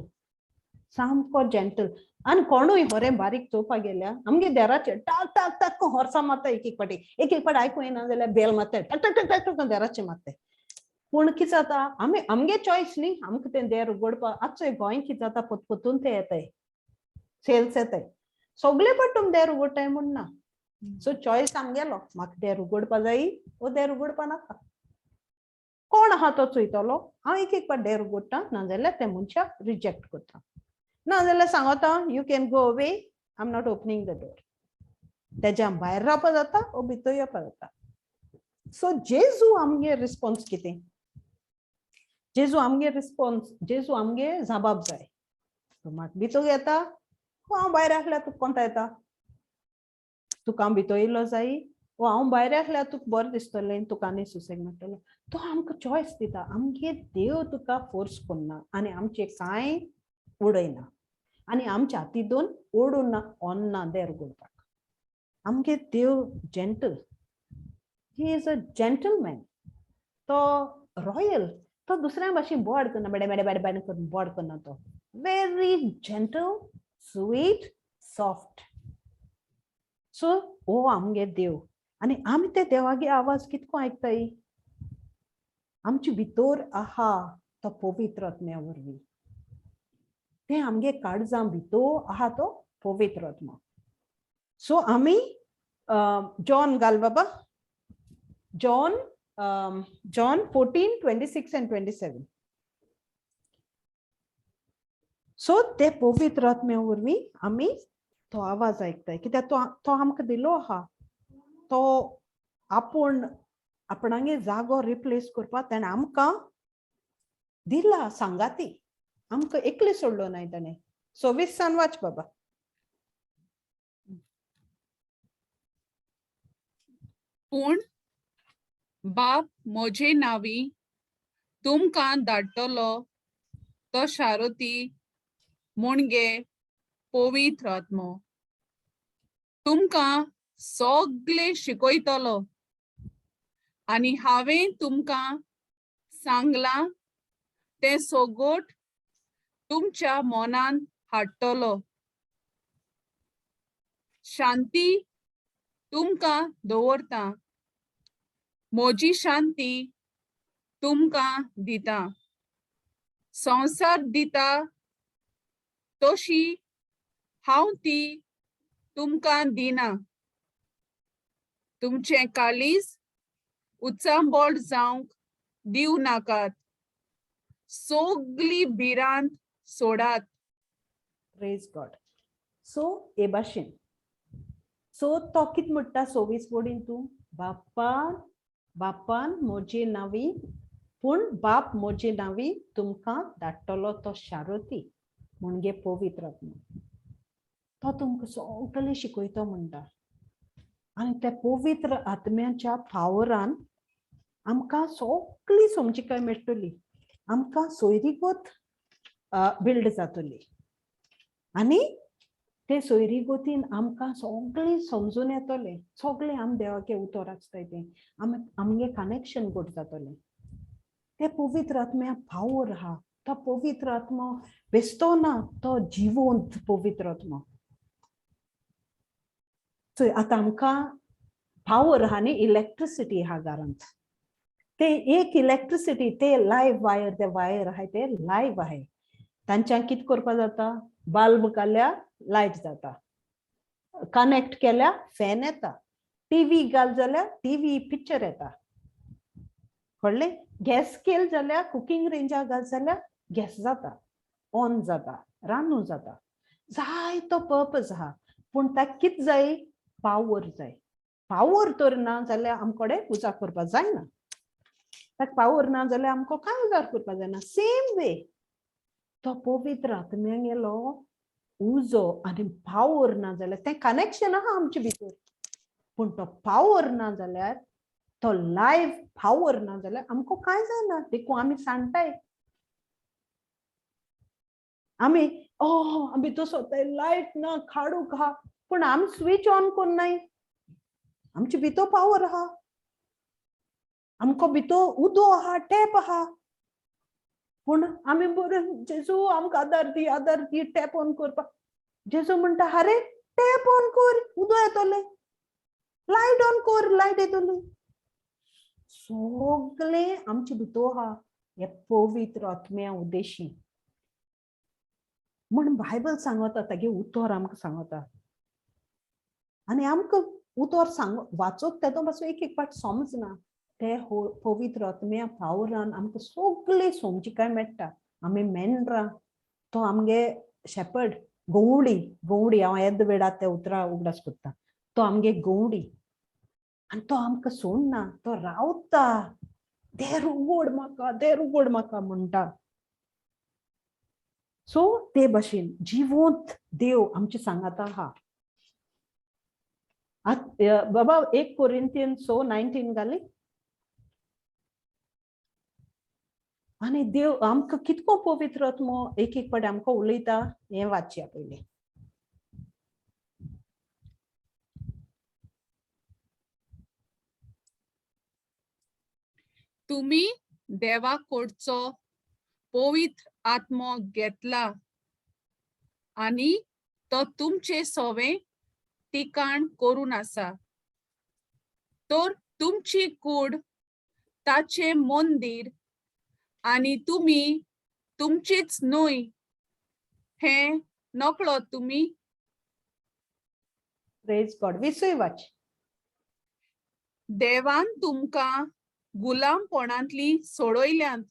सामको जेंटल. आनी कोणूय होरें बारीक चोवपाक गेल्यार आमगे देराचेर टाक टाक टाक होर्सां मारता एक एक पाटी, एक एक पाटी आयकूं येना जाल्यार बेल मारता, टक टक टक टक देराचेर मारता. पूण कितें जाता, आमी आमगे चॉयस न्ही, आमकां तें देर उगडपा. आतां गोंय कितें जाता, पोतपोतून ते येताय, सेल्स येताय, सगळे पट तुमी देर उगडटाय म्हूण ना. सो चॉयस आमगेलो, म्हाका देर उगडपा जाय वो देर उगडपा नाका. कोण आहा तो चोयतलो. हांव एक एक पाट देर उगडटा, नाजाल्यार ते मनशाक रिजेक्ट करता, नाजाल्यार सांगता you can go away, I am not opening the door. तेज्या भायर रावपा जाता ओ भितर येवपा जाता. सो जेजू आमगे रिस्पॉन्स कितें, जेजू आमगे रिस्पॉन्स, जेजू आमगे जबाब जाय. तूं म्हाका भितर येता, हांव भायर आसल्यार तुका कोणता येता, तुका हांव भितर येयलो जाय वो हांव भायर आसल्यार तुका बरें दिसतलें, तुका आनी सुसेग मेळटलो. तो आमकां चॉयस दिता. आमगे देव तुका फोर्स करना आनी आमचें कांय उडयना आनी आमच्या हातींतून ओडून ना ओन्ना देर उगडपाक. आमगे देव gentle, he is a gentleman. तो रॉयल, तो दुसऱ्या भाशेन बोड करना, बेडे बेडे बेडे बेडे करून बोड करना. तो very gentle, sweet, soft. So हो आमगे देव आनी आमी ते देवागे आवाज कितको आयकताय. आमचे भितर आहा तो पवित्र आत्म्या वरवीं, ते आमगे काळजां भितर आहा तो पवित्र आत्मा. सो आमी जॉन घाल बाबा, John John 14:26 and 27. So ते पवित्र आत्म्या वरवीं आमी तो आवाज आयकताय, कित्याक तो तो आमकां दिलो आहा. तो आपूण आपणागे जागो रिप्लेस करपाक तेणें आमकां दिला सांगाती, आमकां एकले सोडलो नाय ताणें. 26 सान वाच बाबा. पूण बाप म्हजे नांवी तुमकां धाडटलो तो शारोती मुणगे पवित्र आत्मो तुमकां सगळे शिकयतलो आनी हांवें तुमकां सांगलां तें सोगोट तुमच्या मनान हाडटलो. शांती तुमकां दवरता, म्हजी शांती तुमकां दिता. संवसार दिता तशी हांव ती तुमकां दिना. तुमचें काळीज उचांबळ जावंक दिवं नाकात, सगली भिरांत सोडात. प्रेज गॉड. सो हे भाशेन, सो तो कित म्हणटा 26 वडीन, तूं बापान बापान म्हजे नांवी, पूण बाप म्हजे नांवी तुमकां धाडटलो तो शारोती म्हणजे पवित्र आत्मा, तो तुमकां सगळें शिकयतो म्हणटा. आनी त्या पवित्र आत्म्याच्या पावरान आमकां सगळी समजिकाय मेळटली, आमकां सोयरीगत बिल्ड जातली आनी ते सोयरीगतीन आमकां सगळें समजून येतलें, सगळें आम देवाके उतर आसताय तें आमी आमगे कनेक्शन गोड जातलें. ते पवित्र आत्म्या पावर आहा, तो पवित्र आत्मो बेस्तो ना, तो जिवंत पवित्र आत्मो. चोय आतां आमकां पावर आहा न्ही, इलेक्ट्रिसिटी आहा घरांत, ते एक इलेक्ट्रिसिटी ते लायव्ह वायर, ते वायर आहाय ते लायव्ह आहाय, तांच्यान कितें करपा जाता, बल्ब घाल्यार लायट जाता, कनेक्ट केल्यार फॅन येता, टिवी घाल जाल्यार टिवी पिक्चर येता, कळ्ळें? गॅस केल जाल्यार कुकींग रेंजा घाल जाल्यार गॅस जाता, ऑन जाता, रांदू जाता. जायतो पर्पज आहा, पूण ताका कितें जाय, पावर जाय. पावर तर ना जाल्यार आमकडे उजार करपाक जायना, ताका पावर ना जाल्यार आमकां कांय उजार करपाक जायना. सेम वे तो पवित्र आत्म्यांगेलो उजो आनी पावर ना जाल्यार तें कनेक्शन आहा आमचे भितर, पूण तो पावर ना जाल्यार, तो लायव्ह पावर ना जाल्यार आमकां कांय जायना. देखून आमी सांगताय, आमी आमी भितर सोदताय लायट ना, काडूंक आहा, पूण आमी स्विच ऑन कोन्नाय, आमचे भितर पावर आहा, आमकां भितर उदो आहा, टॅप आहा, पूण आमी बरें जेजू आमकां आदार दी, आदार दी, टॅप ऑन करपाक. जेजू म्हणटा आरे टॅप ऑन कर, उदो येतलें, लायट ऑन कर, लायट येतली. सगळें आमचे भितर आहा हे पवित्र आत्म्या उद्देशी म्हण बायबल सांगता, तागे उतर आमकां सांगता. आनी आमकां उतर सांग वाचत तेदो पासून एक एक पाट समजना. ते पवित्र आत्म्या पावरान आमकां सगळें समजिकाय मेळटा. आमी मेंढरां, तो आमगे शेपर्ड, गवडी गवडी. हांव येद वेळार त्या उतरां उगडास करता. तो आमगे गवडी आनी तो आमकां सोडना, तो रावता, देर उगड म्हाका, देर उगड म्हाका म्हणटा. सो ते भशेन जिवंत देव आमचे सांगाता आहा. बाबा 1 कोरिंथियन 6:19 घाली. आनी देव आमकां कितको पवित्र आत्मो एक एक पाटी आमकां उलयता हें वाचया पयलीं. तुमी देवा कडचो पवित्र आत्मो घेतला आनी तो तुमचे सोवे ठिकाण करून आसा, तर तुमची कूड ताचे मंदीर आनी तुमी तुमचीच न्हय हें नकळो तुमी. प्रेज गॉड. विसूय वाच. देवान तुमकां गुलामपणांतली सोडयल्यांत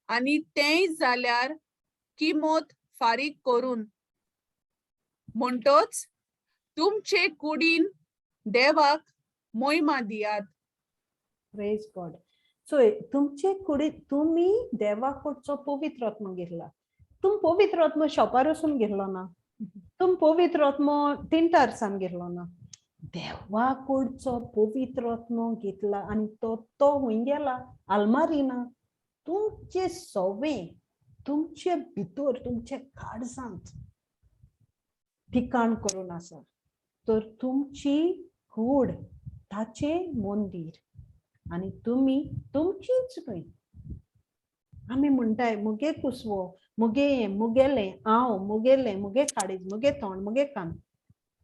आनी तेंय जाल्यार किमत फारीक करून, म्हणटच तुमचे कुडीन देवाक मोहिमा दियात. प्रेज गॉड. चोय, तुमचे कुडीन तुमी देवा कडचो पवित्र आत्मो घेतला. तुम पवित्र आत्मो शॉपार वचून घेतलो ना, तुम पवित्र आत्मो तिंटारसान घेतलो ना, देवा कडचो पवित्र आत्मो घेतला. आनी तो हुंय गेला आलमारी ना, तुमचे सोवे तुमचे भितर तुमचे काळजांत ठिकाण करून आसा. तर तुमची कूड ताचें मंदीर आनी तुमी तुमचीच न्हय. आमी म्हणटाय मुगे कुसवो, मुगे हें, मुगेलें, हांव मुगेलें, मुगे काळीज, मुगे तोंड, मुगे कान.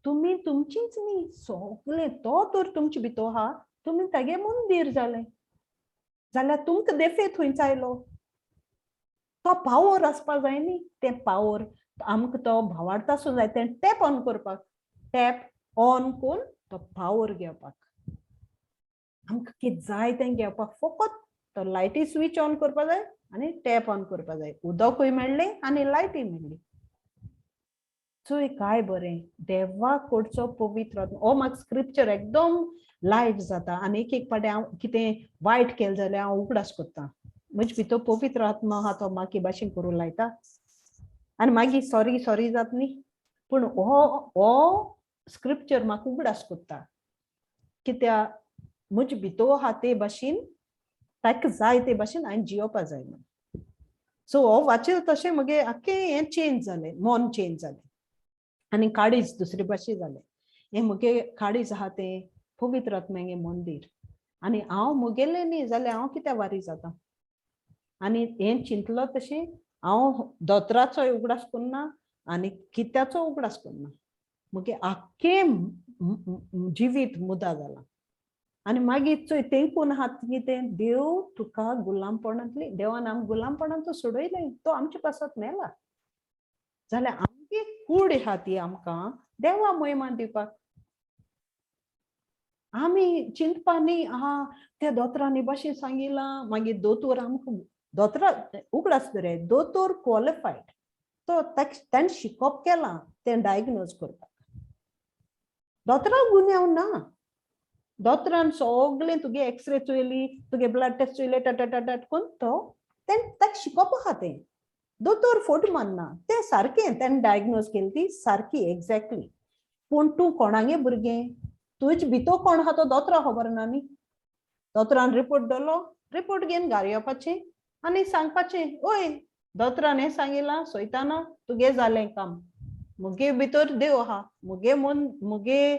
तुमी तुमचीच न्ही, सगळें तो तर तुमचे भितर आहा. तुमी तागे मंदीर जालें जाल्यार तुमकां देफे थंयच आयलो. तो पावर आसपा जाय न्ही, तें पावर आमकां तो भावार्थ आसूं जाय, तें टॅप ऑन करपाक, टॅप ऑन करून तो पावर घेवपाक, आमकां कितें जाय तें घेवपाक फकत तो लायटी स्विच ऑन करपा जाय आनी टॅप ऑन करपा जाय. उदकूय मेळ्ळें आनी लायटीय मेळ्ळी. चोय काय बरें देवा कडचो पवित्र आत्मो. हो म्हाका स्क्रिप्चर एकदम लायट जाता. आनी एक एक पाटी हांव कितें वायट केलें जाल्यार हांव उगडास करता, म्हजे भितर पवित्र आत्मा आहा, तो म्हाका भाशेन करूं लायता आनी मागीर सॉरी सॉरी जात न्ही. पूण हो स्क्रिप्चर म्हाका उगडास करता, कित्याक म्हजे भितर आहा ते भाशेन ताका जाय ते भाशेन हांवें जियोपा जाय म्हण. सो हो वाचल तशें म्हगे आख्खें हें चेंज जालें, मन चेंज जालें आनी काळीज दुसरे भाशेन जालें. हें म्हगे काळीज आहा तें पवित्र आत्म्यागे मंदीर आनी हांव म्हगेलें न्ही जाल्यार हांव कित्याक वारी जाता. आनी हें चिंतलो तशें हांव दोतोराचोय उगडास करना आनी कित्याचो उगडास करना, म्हगे आख्खें जिवीत मुदा जालां. आनी मागीर चोय तेंकून आहा कितें, देव तुका गुलामपणांतली, देवान आमकां गुलामपणांत सोडयलें, तो आमचे पासत मेला जाल्यार आमची कूड आहा ती आमकां देवा मोहिमा दिवपाक. आमी चिंतपा न्ही आहा त्या दोतोरांनी भाशेन सांगिलां, मागीर दोतोर आमकां दोतोरा उगडास दवराय, दोतोर क्वॉलिफायड, तो ताणें शिकोप केलां तें डायग्नोज करपाक. दोतोराक गुन्यांव ना, दोतोरान सगळें तुगे एक्सरे चोयली, तुगे ब्लड टेस्ट चोयले, टट टट टट करून तो ताका शिकोप आहा तें. दोतोर फोट मारना, तें सारकें ताणें डायग्नोज केली ती सारकी एग्जॅक्टली. पूण तूं कोणागे भुरगें, तुज भितर कोण आहा तो दोतोराक खबर ना न्ही. दोतोरान रिपोर्ट दवरलो, रिपोर्ट घेवन घरा येवपाचें आनी सांगपाचें, ओय दोतोरान हें सांगिलां सोयताना तुगे जालें काम, मुगे भितर देव आहा, मुगे मन मुगे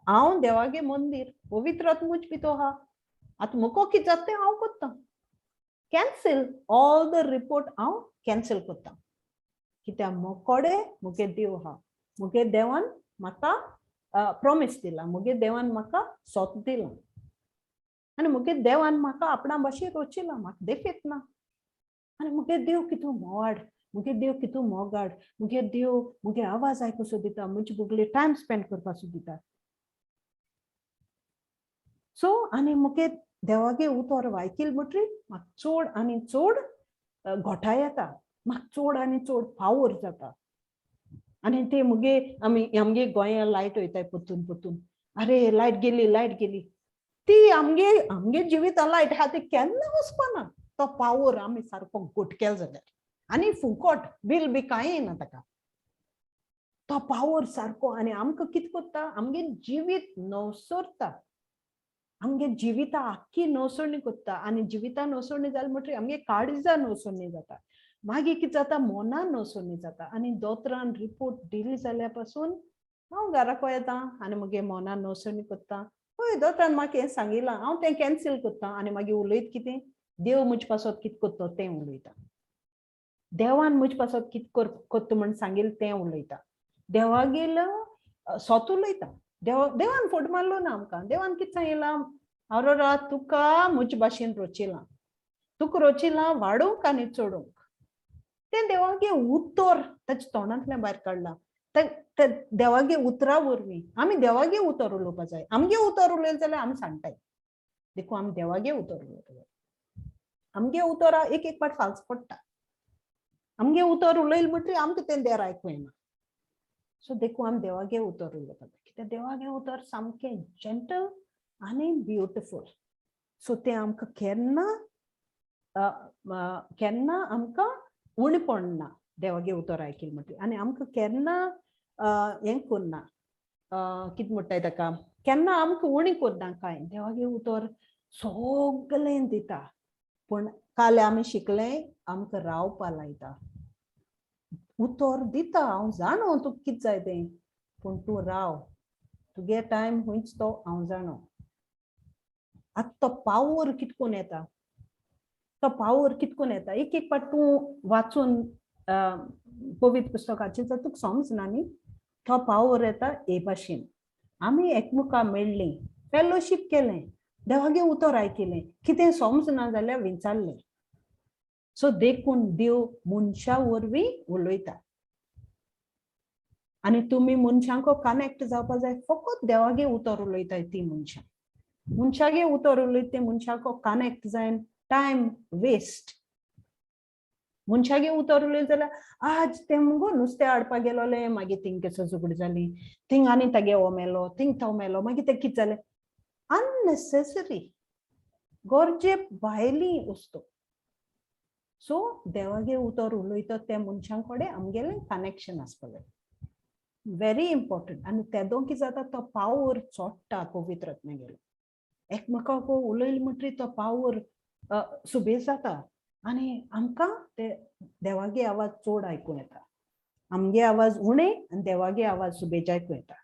हांव देवागे मंदीर, पवित्र आत्मूच भितर आहा, आतां मुको कितें जाता तें हांव करतां. कॅन्सल ऑल the report हांव कॅन्सल करतां, कित्याक मोकोडे मुगे देव आहा, मुगे देवान म्हाका प्रोमीस दिला, मुगे देवान म्हाका सोत दिलां. आनी मुगे देवान म्हाका आपणा भाशेन रोचिला, म्हाका देफेत ना. आनी मुगे देव कितू मोवाड, मुगे देव कितू मोगाड, मुगे देव मुगे आवाज आयकुसो दिता, म्हजे बुगले टायम स्पेंड करपाचो दिता. सो आनी मुगे देवागे उतर वायकील म्हटरी म्हाका चड आनी चड घोटाय येता, म्हाका चड आनी चड पावर जाता. आनी ते मुगे आमी आमगे गोंया लायट वयताय परतून परतून, अरे लायट गेली लायट गेली, ती आमगे आमगे जिविता लायट आहा ती केन्ना वचपाना. तो पावर आमी सारको घट केलो जाल्यार आनी फुकट बील बी कांय येना ताका, तो पावर सारको. आनी आमकां कितें करता, आमगे जिवीत नवसरता, आमगे जिविता आख्खी नवसरणी करता. आनी जिविता नवसरणी जाली म्हणटकीर आमगे काळजा नवसरणी जाता, मागीर कितें जाता, मना नवसरणी जाता. आनी दोतोरान रिपोर्ट दिली जाल्या पासून हांव घराक येता आनी मगे मना नवसरणी करता. हय, दोतोरान म्हाका हें सांगिलां, हांव तें कॅन्सील करता आनी मागीर उलयत कितें, देव म्हजे पासत कितें करता तें उलयता, देवान म्हजे पासत कितें करता म्हण सांगिल्लें तें उलयता, देवागेल सोत उलयता. देवान फोट मारलो ना आमकां, देवान कितें सांगिलां, अरोरा तुका म्हजे भाशेन रोचिलां, तुका रोचिलां वाडूंक आनी चडूंक. तें देवागे उतर ताच्या तोंडांतल्यान भायर काडलां, ते देवागे उतरा वरवीं आमी देवागे उतर उलोवपा जाय. आमगे उतर उलयलें जाल्यार आमी सांगताय, देखून आमी देवागे उतर उलोवपा जाय. आमगे उतर एक एक पाट फाल्स पडटा, आमगे उतर उलयलें म्हणटकीर आमकां तें देर आयकूं येना. सो देखून आमी देवागे उतर उलोवपा जाय, कित्याक देवागे उतर सामकें जेंटल आनी ब्युटिफूल. सो तें आमकां केन्ना केन्ना आमकां उणें पडना देवागे उतर आयकिलें म्हणटकीर. आनी आमकां केन्ना हें करना, कितें म्हणटाय ताका, केन्ना आमकां उणें करना कांय. देवागे उतर सगळें दिता, पूण काल आमी शिकले आमकां रावपा लायता. उतर दिता, हांव जाणो तुका कितें जाय तें, पूण तूं राव, तुगे टायम खंयच तो हांव जाणो. आतां तो पावर कितकोन येता, तो पावर कितकोन येता, एक एक पाट तूं वाचून पवित्र पुस्तकाचेर जर तुका समजना न्ही, तो पावर येता हे भाशेन. आमी एकमुका मेळ्ळीं, फेलोशीप केलें, देवागे उतर आयकिलें, कितें समजना जाल्यार विचारलें. सो देखून देव मनशा वरवीं उलयता. आनी तुमी मनशांक कनेक्ट जावपा जाय, फकत देवागे उतर उलयताय ती मनशां, मनशागे उतर उलयता ते मनशाक कनेक्ट जायन टायम वेस्ट. मनशागे उतर उलयत जाल्यार आज तें मुगो नुस्तें हाडपाक गेलोलें, मागीर थिंग केसो झगडी जाली, थिंग आनी तागे हो मेलो, थिंग तो मेलो, मागीर तें कितें जालें, अननेसेसरी गरजे भायली वस्तू. सो देवागे उतर उलयता त्या मनशां कडेन आमगेलें कनेक्शन आसपा जाय, व्हेरी इम्पॉर्टंट. आनी तेदो कितें जाता, तो पावर चोडटा पवित्र आत्म्यागेलो. एकमेकाक उलयलें म्हणटकीर तो पावर सुबेज जाता आनी आमकां ते देवागे आवाज चड आयकूं येता, आमगे आवाज उणे आनी देवागे आवाज सुबेज आयकूं येता.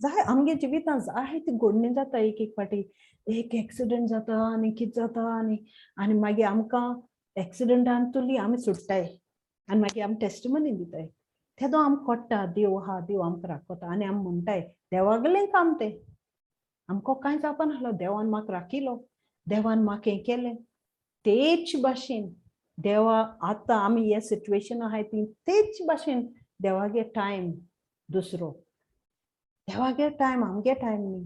जाय आमगे जिवितांत जायती घडणी जाता, एक एक फावटी एक एक्सिडंट जाता आनी कितें जाता आनी आनी मागीर आमकां एक्सिडंटान तुली आमी सुट्टाय आनी मागीर आमी टेस्टिमनी दिताय. तेदो आमकां कळटा देव आहा, देव आमकां राखता आनी आमी म्हणटाय देवागेलें काम तें, आमकां कांय जावपा नासलो, देवान म्हाका राखिलो, देवान म्हाका हें केलें. तेच भाशेन देवा आतां आमी हे सिट्युएशन आहाय ती तेच भाशेन देवागे टायम दुसरो, देवागे टायम आमगे टायम न्ही.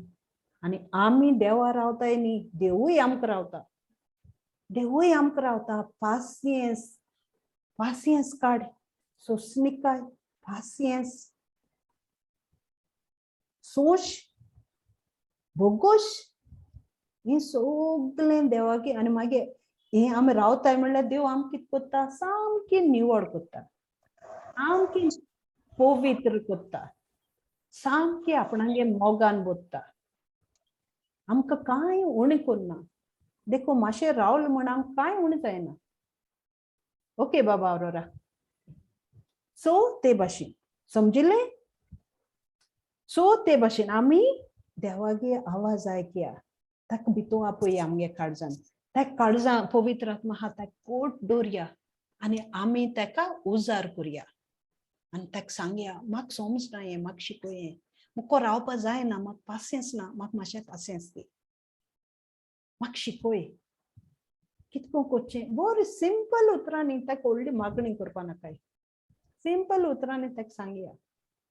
आनी आमी देवा रावताय न्ही, देवूय आमकां रावता, देवूय आमकां रावता. पासियेंस, पासियेंस काड, सोंसणीकाय, पासियेंस, सोंश, बोगोश, हें सगळें देवागे. आनी मागीर हें आमी रावताय म्हणल्यार देव आमकां कितें करता, सामकी निवड करता, सामकी पवित्र करता, सामकी आपणागे मोगान बोत्ता, आमकां कांय उणें करना. देखून मातशें रावलें म्हण आमकां कांय उणें जायना. ओके बाबा अरोरा, सो ते भाशेन समजिलें. सो ते भाशेन आमी देवागे आवाज आयकया, ताका भितू आपया आमगे काळजान, ताका काळजान पवित्र आत्मा आहा ताका कोट दवरया आनी आमी ताका उजार करया आनी ताका सांगया म्हाका समजना हें, म्हाका शिकय हें, मुको रावपा जायना, म्हाका पासियेंस ना, म्हाका मातशें पासियेंस दी. म्हाका शिकय कितको करचें. बरें सिंपल उतरांनी, ताका व्हडली मागणी करपा नाकाय, सिंपल उतरांनी ताका सांगया,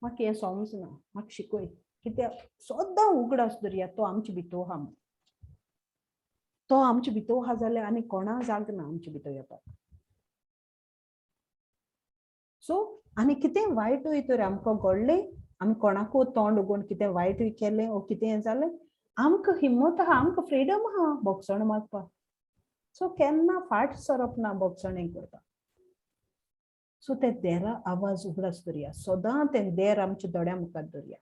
म्हाका हें समजना, म्हाका शिकय. कित्याक सद्दां उगडास दवरया, तो आमचे भितर आहा म्हूण. तो आमचे भितर आहा जाल्यार आनी कोणा जागना आमचे भितर येवपाक. सो आनी कितें वायटूय तर आमकां घडलें, आमी कोणाकूय तोंड उगोवन कितें वायटूय केलें ओ कितें जालें, आमकां हिम्मत आहा, आमकां फ्रिडम आहा भोगसण मागपाक. सो केन्ना फाट सरप ना भोगसणें करपाक. सो ते देरा आवाज उगडास दवरया, सदां तें देर आमच्या दोळ्या मुखार दवरया.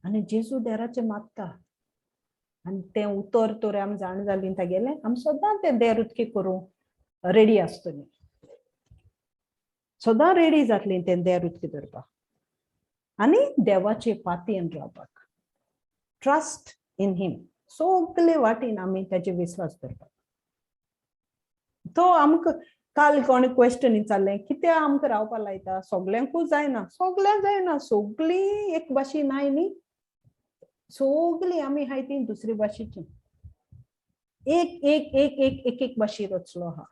आनी जेजू देराचें मागता आनी तें उतर तर आमी जाण जालीं तागेलें, आमी सदां तें देर उदकी करूं रेडी आसतलीं, सदां रेडी जातलीं तें देर उदकी धरपाक आनी देवाचे पातयेन रावपाक. ट्रस्ट इन हिम, सगले वाटेन आमी ताजे विस्वास दवरपाक. तो आमकां काल कोणे क्वेश्चन विचारलें, कित्याक आमकां रावपा लायता, सगल्यांकूच जायना, सगल्यांक जायना, सगळीं एक भाशेन नाय न्ही, सगळीं आमी हाय ती दुसरी भाशेची, एक एक एक एक एक एक भाशे रचलो आहा.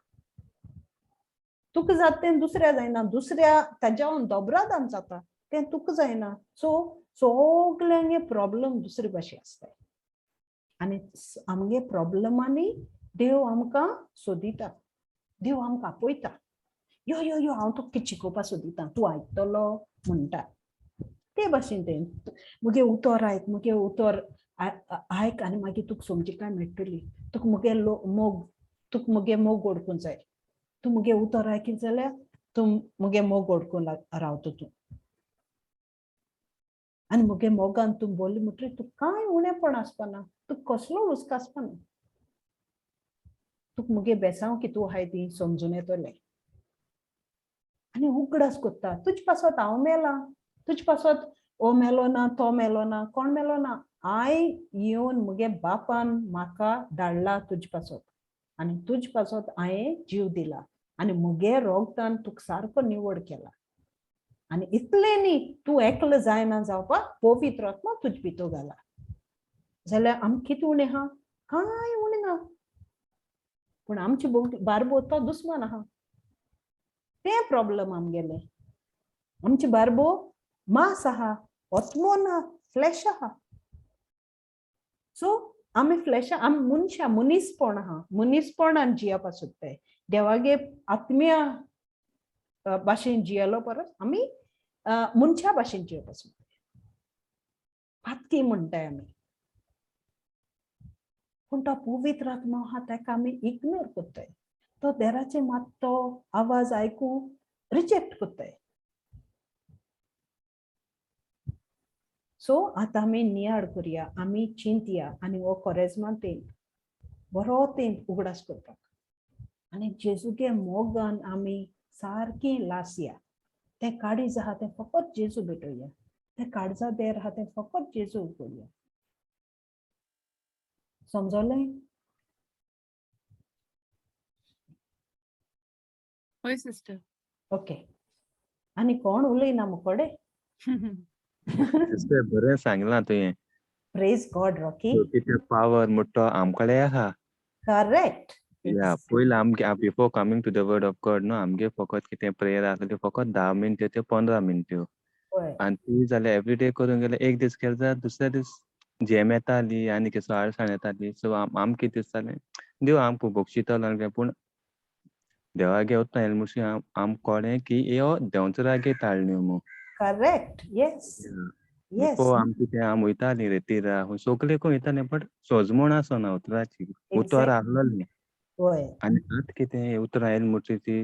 तुका जाता तें दुसऱ्या जायना, दुसऱ्या ताज्याहून दोबरादान जाता तें तुका जायना. सो सगल्यांगे प्रॉब्लम दुसरे भाशे आसता आनी आमगे प्रॉब्लमांनी देव आमकां सोदिता, देव आमकां आपयता, यो यो यो हांव तुका कितें शिकोवपा सोदिता, तूं आयकतलो म्हणटा. ते भाशेन तें मुगे उतर आयक, मुगे उतर आयक आनी मागीर तुका समजिकाय मेळटली, तुका मुगे मोग, तुका मुगे मोग ओडकूंक जाय, तूं मुगे उतर आयकीत जाल्यार तूं मुगे मोग ओडकून रावता तूं, आनी मुगे मोगान तूं बोल्ली म्हणटकीर तुका कांय उणेपण आसपाना, तुका कसलो हुस्को आसपाना, तुका मुगे बेसांव की तूं आहाय ती समजून येतलें. आनी उगडास कोत्ता, तुजे पासत हांव मेलां, तुजे पासत हो मेलो ना, तो मेलो ना, कोण मेलो ना, हांव येवन मुगे बापान म्हाका धाडला तुजे पासत आनी तुजे पासत हांवें जीव दिला आनी मुगे रोगतान तुका सारको निवड केला. आनी इतलें न्ही, तूं एकलो जायना जावपाक पवित्र आत्मा तुजे भितर घाला. जाल्यार आमकां कितें उणें आहा? कांय उणें ना, पूण आमचे बारबो तो दुस्मान आहा, तें प्रॉब्लम आमगेलें. आमचे बारबो मांस आहा, ओत्मो ना, फ्लॅश आहा. सो आमी फ्लॅश, आमी मनशां, मनीसपण आहा, मनीसपणान जियेवपा सोदताय. देवागे आत्म्या भाशेन जियेलो परस आमी मनशा भाशेन जियेवपा सोदताय, पातकी म्हणटाय आमी. पूण तो पवित्र आत्मा आहा ताका आमी इग्नोर करताय, तो देराचे मात तो आवाज आयकूं रिजेक्ट करताय. सो आतां आमी नियाळ करया, आमी चिंतया आनी हो कोरेज्मा तेंप बरो तेंप उगडास करपाक आनी जेजूगे मोगान आमी सारकी लासया. तें काळीज आहा तें फकत जेजू भेटोवया, तें काळजा देर आहा तें फकत जेजू उगडया. समजलें? हय सिस्टर. ओके, आनी कोण उलयना मुकोडे? सिस्टर बरें सांगलां तुवें. प्रेज गॉड रॉकी. कितें पावर म्हणटा तो आमकडे आहा. करेक्ट. या पयलीं आमगे before coming to the word of God न्हू, आमगे फकत कितें प्रेयर आसलें फकत 10 मिनट्यो ते 15 मिनट्यो, आनी ती जाल्यार एवरीडे करूंक गेल्यार एक दीस केलें जाल्यार दुसऱ्या दीस झेम येताली आनी कितें आळसाण येताली. सो आमकां कितें दिसतालें देव आमकां बक्षितलो आनी पूण देवागे उतरां येयलें म्हणशी आमकां कळ्ळें की ह्यो देंवचारागे ताळण्यो म्हूण. करेक्ट, येस येस. बिफोर आमकां कितें आमी वयतालीं रेतीरा सगळे खंय वयतालीं बट सोजमण आसना उतराची, उतर आसलोलें. आनी आतां कितें उतरां येयलें म्हणटकीर ती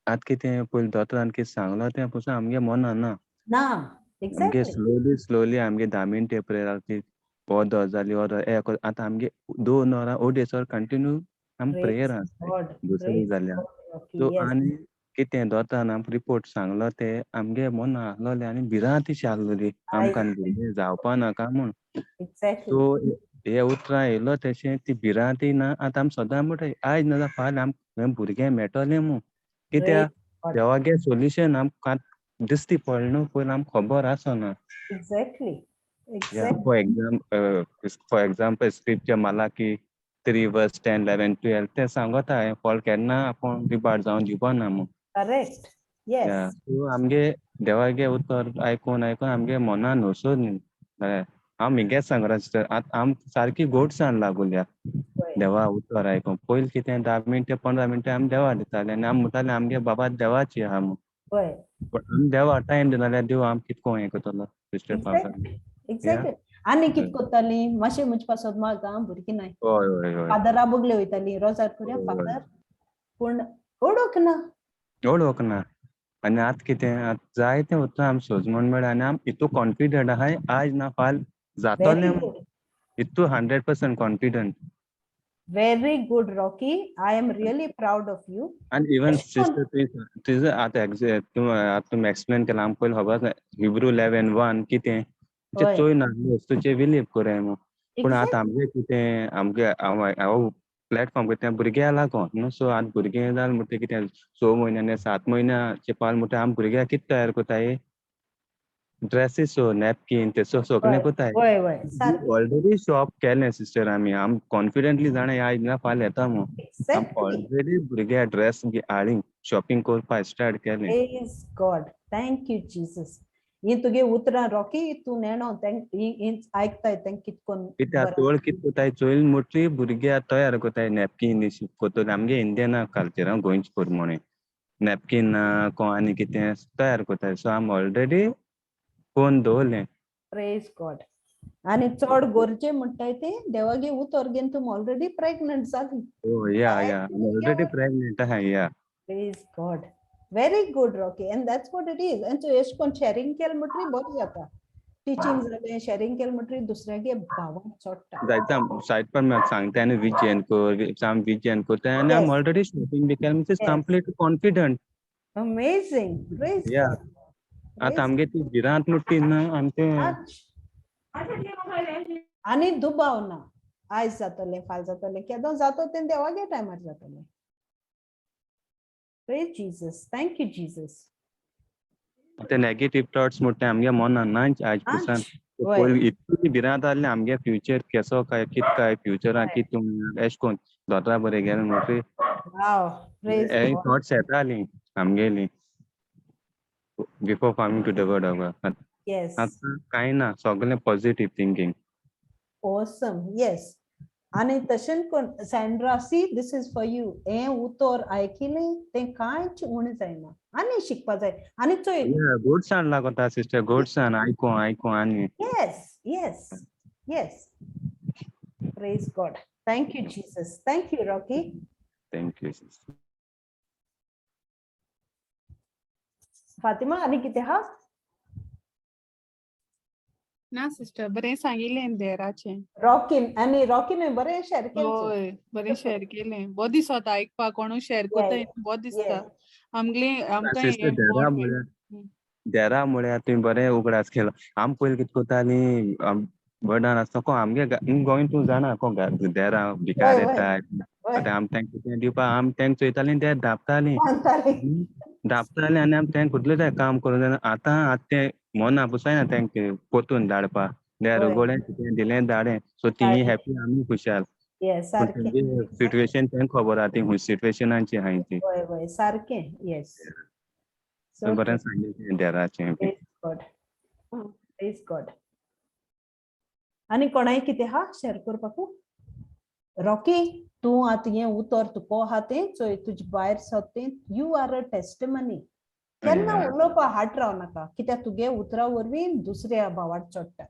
आतां कितें पयलीं दोतोरान कितें सांगलो तें पसून आमगे मना ना. ना, आमगे एक्झॅक्टली. स्लोली स्लोली आमगे 10 मिनटां प्रेयर ती अर्द वर जाली, अर्द वर आतां आमगे 2 वरां अडेज वर कंटिन्यू आम प्रेयर आसता दुसरें जाल्यार. सो आनी कितें दोतोरान आमकां रिपोर्ट सांगलो ते आमगे मना आसलोलें आनी भिरांत अशी आसलोली आमकां भुरगें जावपा नाका म्हूण. सो हे उतरां येयलो तशें ती भिरांती ना. आतां आमी सदां म्हणटाय आयज ना जाल्यार फाल्यां आमकां भुरगें मेळटलें म्हूण. कित्याक देवागे सोल्युशन आमकां दिश्टी पडलें न्हू पयलीं आमकां खबर आसना. Exactly. For example scripture Malachi 3 verse 10 11 12 तें सांगता हें फळ केन्ना आपूण रिबार्ड जावन दिवपा ना म्हूण. करेक्ट. या येस. सो आमगे देवागे उतर आयकून आयकून आमगे मनान वचून हांव मिगेच सांगता सिस्टर, आतां आम सारकी गोडसाण लागुल्या देवा उतर आयकून. पयलीं कितें 10 मिनटां 15 मिनटां आमी देवा दिताले आनी आमी म्हणटाले आमगे बाबा देवाची आहा म्हूण. पण आमी देवा टायम दिना जाल्यार देव आम कितको हें करतलो सिस्टर पावता. एक्झॅक्टली. आनी कित कोत्ताली मातशें म्हजे पासत माग आं भुरगीं नाय. हय हय हय. फादरा बगले वयताली रोजार करुया फादर, पूण ओडोक ना. ओळख ना. आनी आतां कितें आतां जाय तें उतरां आमी सोज म्हण मेळ्ळें आनी आम इतू कॉन्फिडंट आहाय आयज ना फाल जातोलें very good. इतू 100% confident. Very good Rocky, I am really proud of you. आनी इवन एश कोन सिस्टर तुवें आतां तूं आतां तुमी एक्सप्लेन केलां आमकां पयलीं खबर आसलें हिब्रू 11:1 कितें तें चोय ना वस्तूचें बिलीव कोराय म्हूण. पूण आतां आमगें कितें आमगे हांव प्लॅटफॉर्म कितें भुरग्यां लागोन न्हू, सो आतां भुरगें जालें म्हणटकीर कितें 6 म्हयन्यांनी 7 म्हयन्याचे पावले म्हणटकीर आमी भुरग्यांक कितें तयार कोताय ड्रेसीस नॅपकीन ते सगळें कोताय. वय वय सारकें. ऑलरेडी शॉप केलें सिस्टर आमी, आमी कॉन्फिडंटली जाणा आयज ना फाल्यां येता म्हूण. आमी ऑलरेडी भुरग्या ड्रेस हाडली शॉपिंग करपाक स्टार्ट केलें. Praise God, thank you Jesus. ही तुगे उतरां रॉकी तूं नेणो तें आयकताय तें कितकोन कित्याक चड कितें कोताय चोयल मोटरी भुरग्या तयार कोताय नॅपकीन कोतले आमगे इंडियन कल्चर गोंयचे प्रमाणे नॅपकीन ना कोण आनी कितें तयार कोताय. सो आमी ऑलरेडी फोन दवरलें. प्रेज गॉड. आनी चड गरजे म्हणटाय तें देवागे उतर घेवन तुमी ऑलरेडी प्रेग्नंट जाली. ओ या या ऑलरेडी प्रेग्नंट आहाय या. Praise God. Very good Rocky, and that's what it is. आनी एश कोन शॅरिंग केलें म्हणटरी बरें जाता. टिचींग जालें शॅरिंग केलें म्हणटरी दुसऱ्यागे भावान चोडटा. जायता सायड पण सांगता आनी विजन कर आमी विजन करता आनी आमी ऑलरेडी शॉपिंग बी केलें means complete confident. Amazing. Praise या आतां आमगे ती भिरांत म्हणटा ती ना आमचें आनी दुबाव ना आयज जातलें फाल्यां जातलें केदो जातो तें देवागे टायमार जातलें. Praise Jesus, thank you Jesus. ते नेगेटीव थॉट्स म्हणटा आमगे मनान ना आयज पसून. पयलीं इतली भिरांत आहली आमगे फ्युचर केसो काय कित काय फ्युचराक कित एश कोन दोतोरा बरें गेलें म्हणटरी हे थॉट्स येताली आमगेली before coming to the word of God. आतां कांय ना, सगळें पॉझिटीव थिंकींग. ऑसम. येस. आनी तशेंच कोण Sandra, see this is for you. हें उतर आयकिलें तें कांयच उणें जायना आनी शिकपा जाय आनी चोय गोडसाण लागता सिस्टर, गोडसाण आयको आयको आनी. Yes yes yes. Praise God. Thank you Jesus. Thank you Rocky. Thank you sister. Fatima आनी कितें आहा? ना सिस्टर, बरें सांगिल्लें देराचें. रॉकीन आनी रॉकीन बरें शेअर केलें. हय बरें शेअर केलें, बरें दिसता आयकपाक, कोणूय शेअर करता बरें दिसता. आमगेले आमकां सिस्टर देरा म्हळ्यार देरा म्हळ्यार तुवें बरें उगडास केलो. आमी पयलीं कितें करतालीं व्हडान आसता कोण आमगे गोंय तूं जाणा कोण देरा भिकार येता आमी तांकां कितें दिवपाक आमी तांकां चोयतालीं ते धांपतालीं धांपतालीं आनी आमी तांकां कुठलें तें काम करूं जायना. आतां आतां तें मना पुसायना तांकां परतून धाडपा, देर उगोडें कितें दिलें धाडें, सो तीं हॅपी आमी खुशाल. सिट्युएशन तांकां खबर आहा ती खूंय सिट्युएशनाची आहाय ती. सारकें. येस बरें सांगिल्लें देराचें. Praise God. आनी कोणाय कितें आहा शेअर करपाकू? रॉकी तूं आतां हें उतर तुका आहा तें चोय तुजे भायर सोद तें, you are a testimony. केन्ना उलोवपा हाट राव नाका कित्याक तुगे उतरा वरवीं दुसऱ्या भावार चडटा.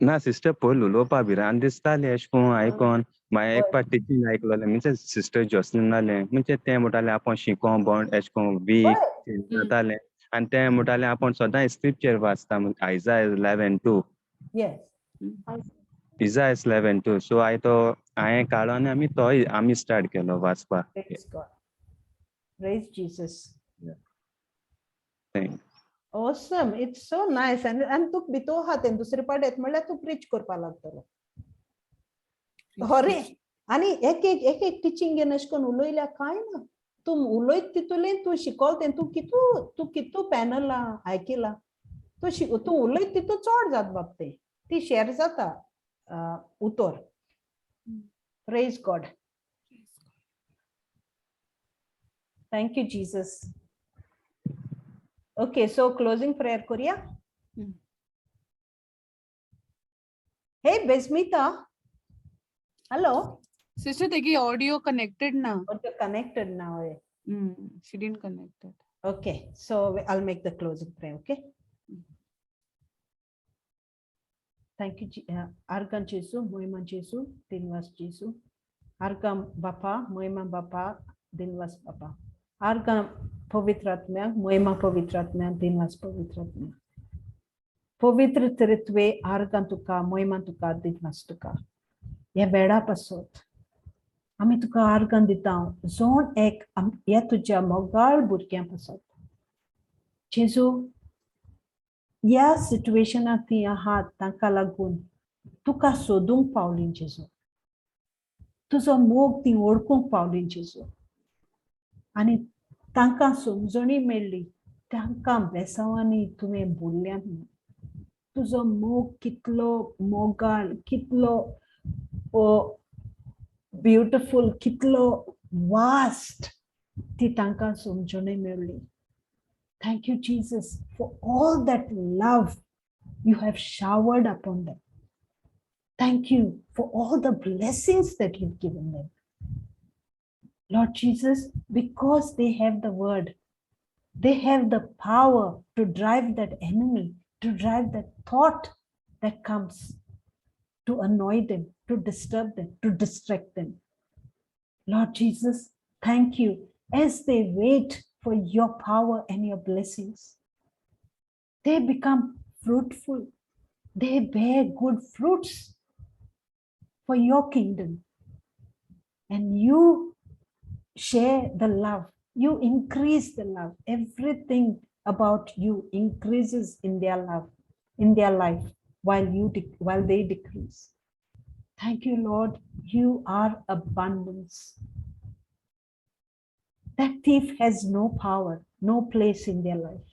ना सिस्टर पयलीं उलोवपा भिरांत दिसताली एशें कोन आयकोन. मागीर एक पाट टिचींग आयकलोलें म्हणजे सिस्टर जोसलीन जालें म्हणजे तें म्हणटालें आपूण शिकों बोंड एशें कोन वीक जातालें आनी तें म्हणटालें आपूण सदां स्क्रिप्चर वाचता आयजा 11:2. Isaiah 11:2. सो हांवें तो हांवें काडलो आनी आमी तोय आमी स्टार्ट केलो वाचपाक. Praise Jesus. Awesome. It's so nice. And तुक भितर आहा तें दुसरे पाट येत म्हणल्यार तूं प्रीच करपा लागतलो. हरे आनी एक एक एक एक टिचींग घेवन अशें करून उलयल्यार कांय ना, तूं उलयत तितूलें तूं शिकोल तें, तूं कितू तूं कितू पॅनलां आयकिलां, तूं तूं उलयत तितू चड जाता बाब तें, ती शेअर जाता उतर. Praise God. Thank you Jesus. Okay, so closing prayer करूया. Hey Besmita, hello. Sister, तेगी ऑडियो कनेक्टेड ना. कनेक्टेड ना हय. She didn't connect it. Okay, so I'll make the closing prayer, okay? Thank you, Argan Jesu, Moima Jesu, Dinvas Jesu. Argan Bapa, Moima Bapa, Dinvas Bapa. Argan Pavitratmya, Moima Pavitratmya, Dinvas Pavitratmya. Pavitra Tritve, Argan Tuka, Moima Tuka, Dinvas Tuka. ह्या वेळा पासत आमी तुका आर्गां दिता जोण एक ह्या तुज्या मोगाळ भुरग्यां पासत. जेजू, ह्या सिट्युएशनाक ती आहात, तांकां लागून तुका सोदूंक पावली जेजू, तुजो मोग ती वळखूंक पावली जेजू, आनी तांकां समजणी मेळ्ळी, तांकां बेसांवांनी तुवें बोल्ल्यात म्हणून. तुजो मोग कितलो मोगाळ, कितलो ब्युटिफूल, कितलो वास्ट, ती तांकां समजणी मेळ्ळी. Thank you, Jesus, for all that love you have showered upon them. Thank you for all the blessings that you've given them. Lord Jesus, because they have the word, they have the power to drive that enemy, to drive that thought that comes to annoy them, to disturb them, to distract them. Lord Jesus, thank you as they wait for your power and your blessings. They become fruitful. They bear good fruits for your kingdom. And you share the love, you increase the love. Everything about you increases in their love, in their life, while they decrease. Thank you, Lord. You are abundance. That thief has no power, no place in their life.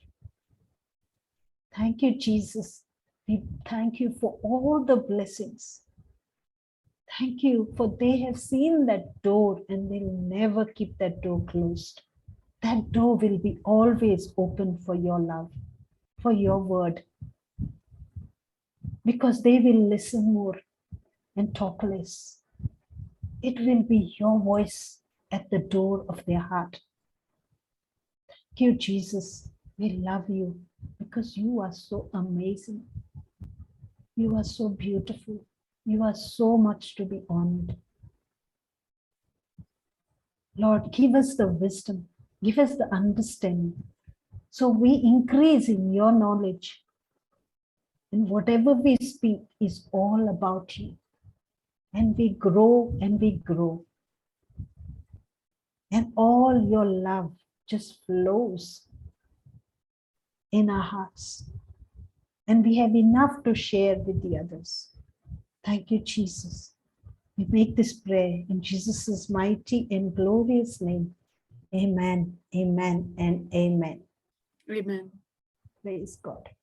Thank you, Jesus. We thank you for all the blessings. Thank you for they have seen that door and they'll never keep that door closed. That door will be always open for your love, for your word, because they will listen more and talk less. It will be your voice at the door of their heart. Thank you, Jesus. We love you because you are so amazing. You are so beautiful. You are so much to be honored. Lord, give us the wisdom, give us the understanding, so we increase in your knowledge. And whatever we speak is all about you. And we grow and we grow. And all your love just flows in our hearts. And we have enough to share with the others. Thank you, Jesus. We make this prayer in Jesus' mighty and glorious name. Amen, amen, and amen. Amen. Praise God.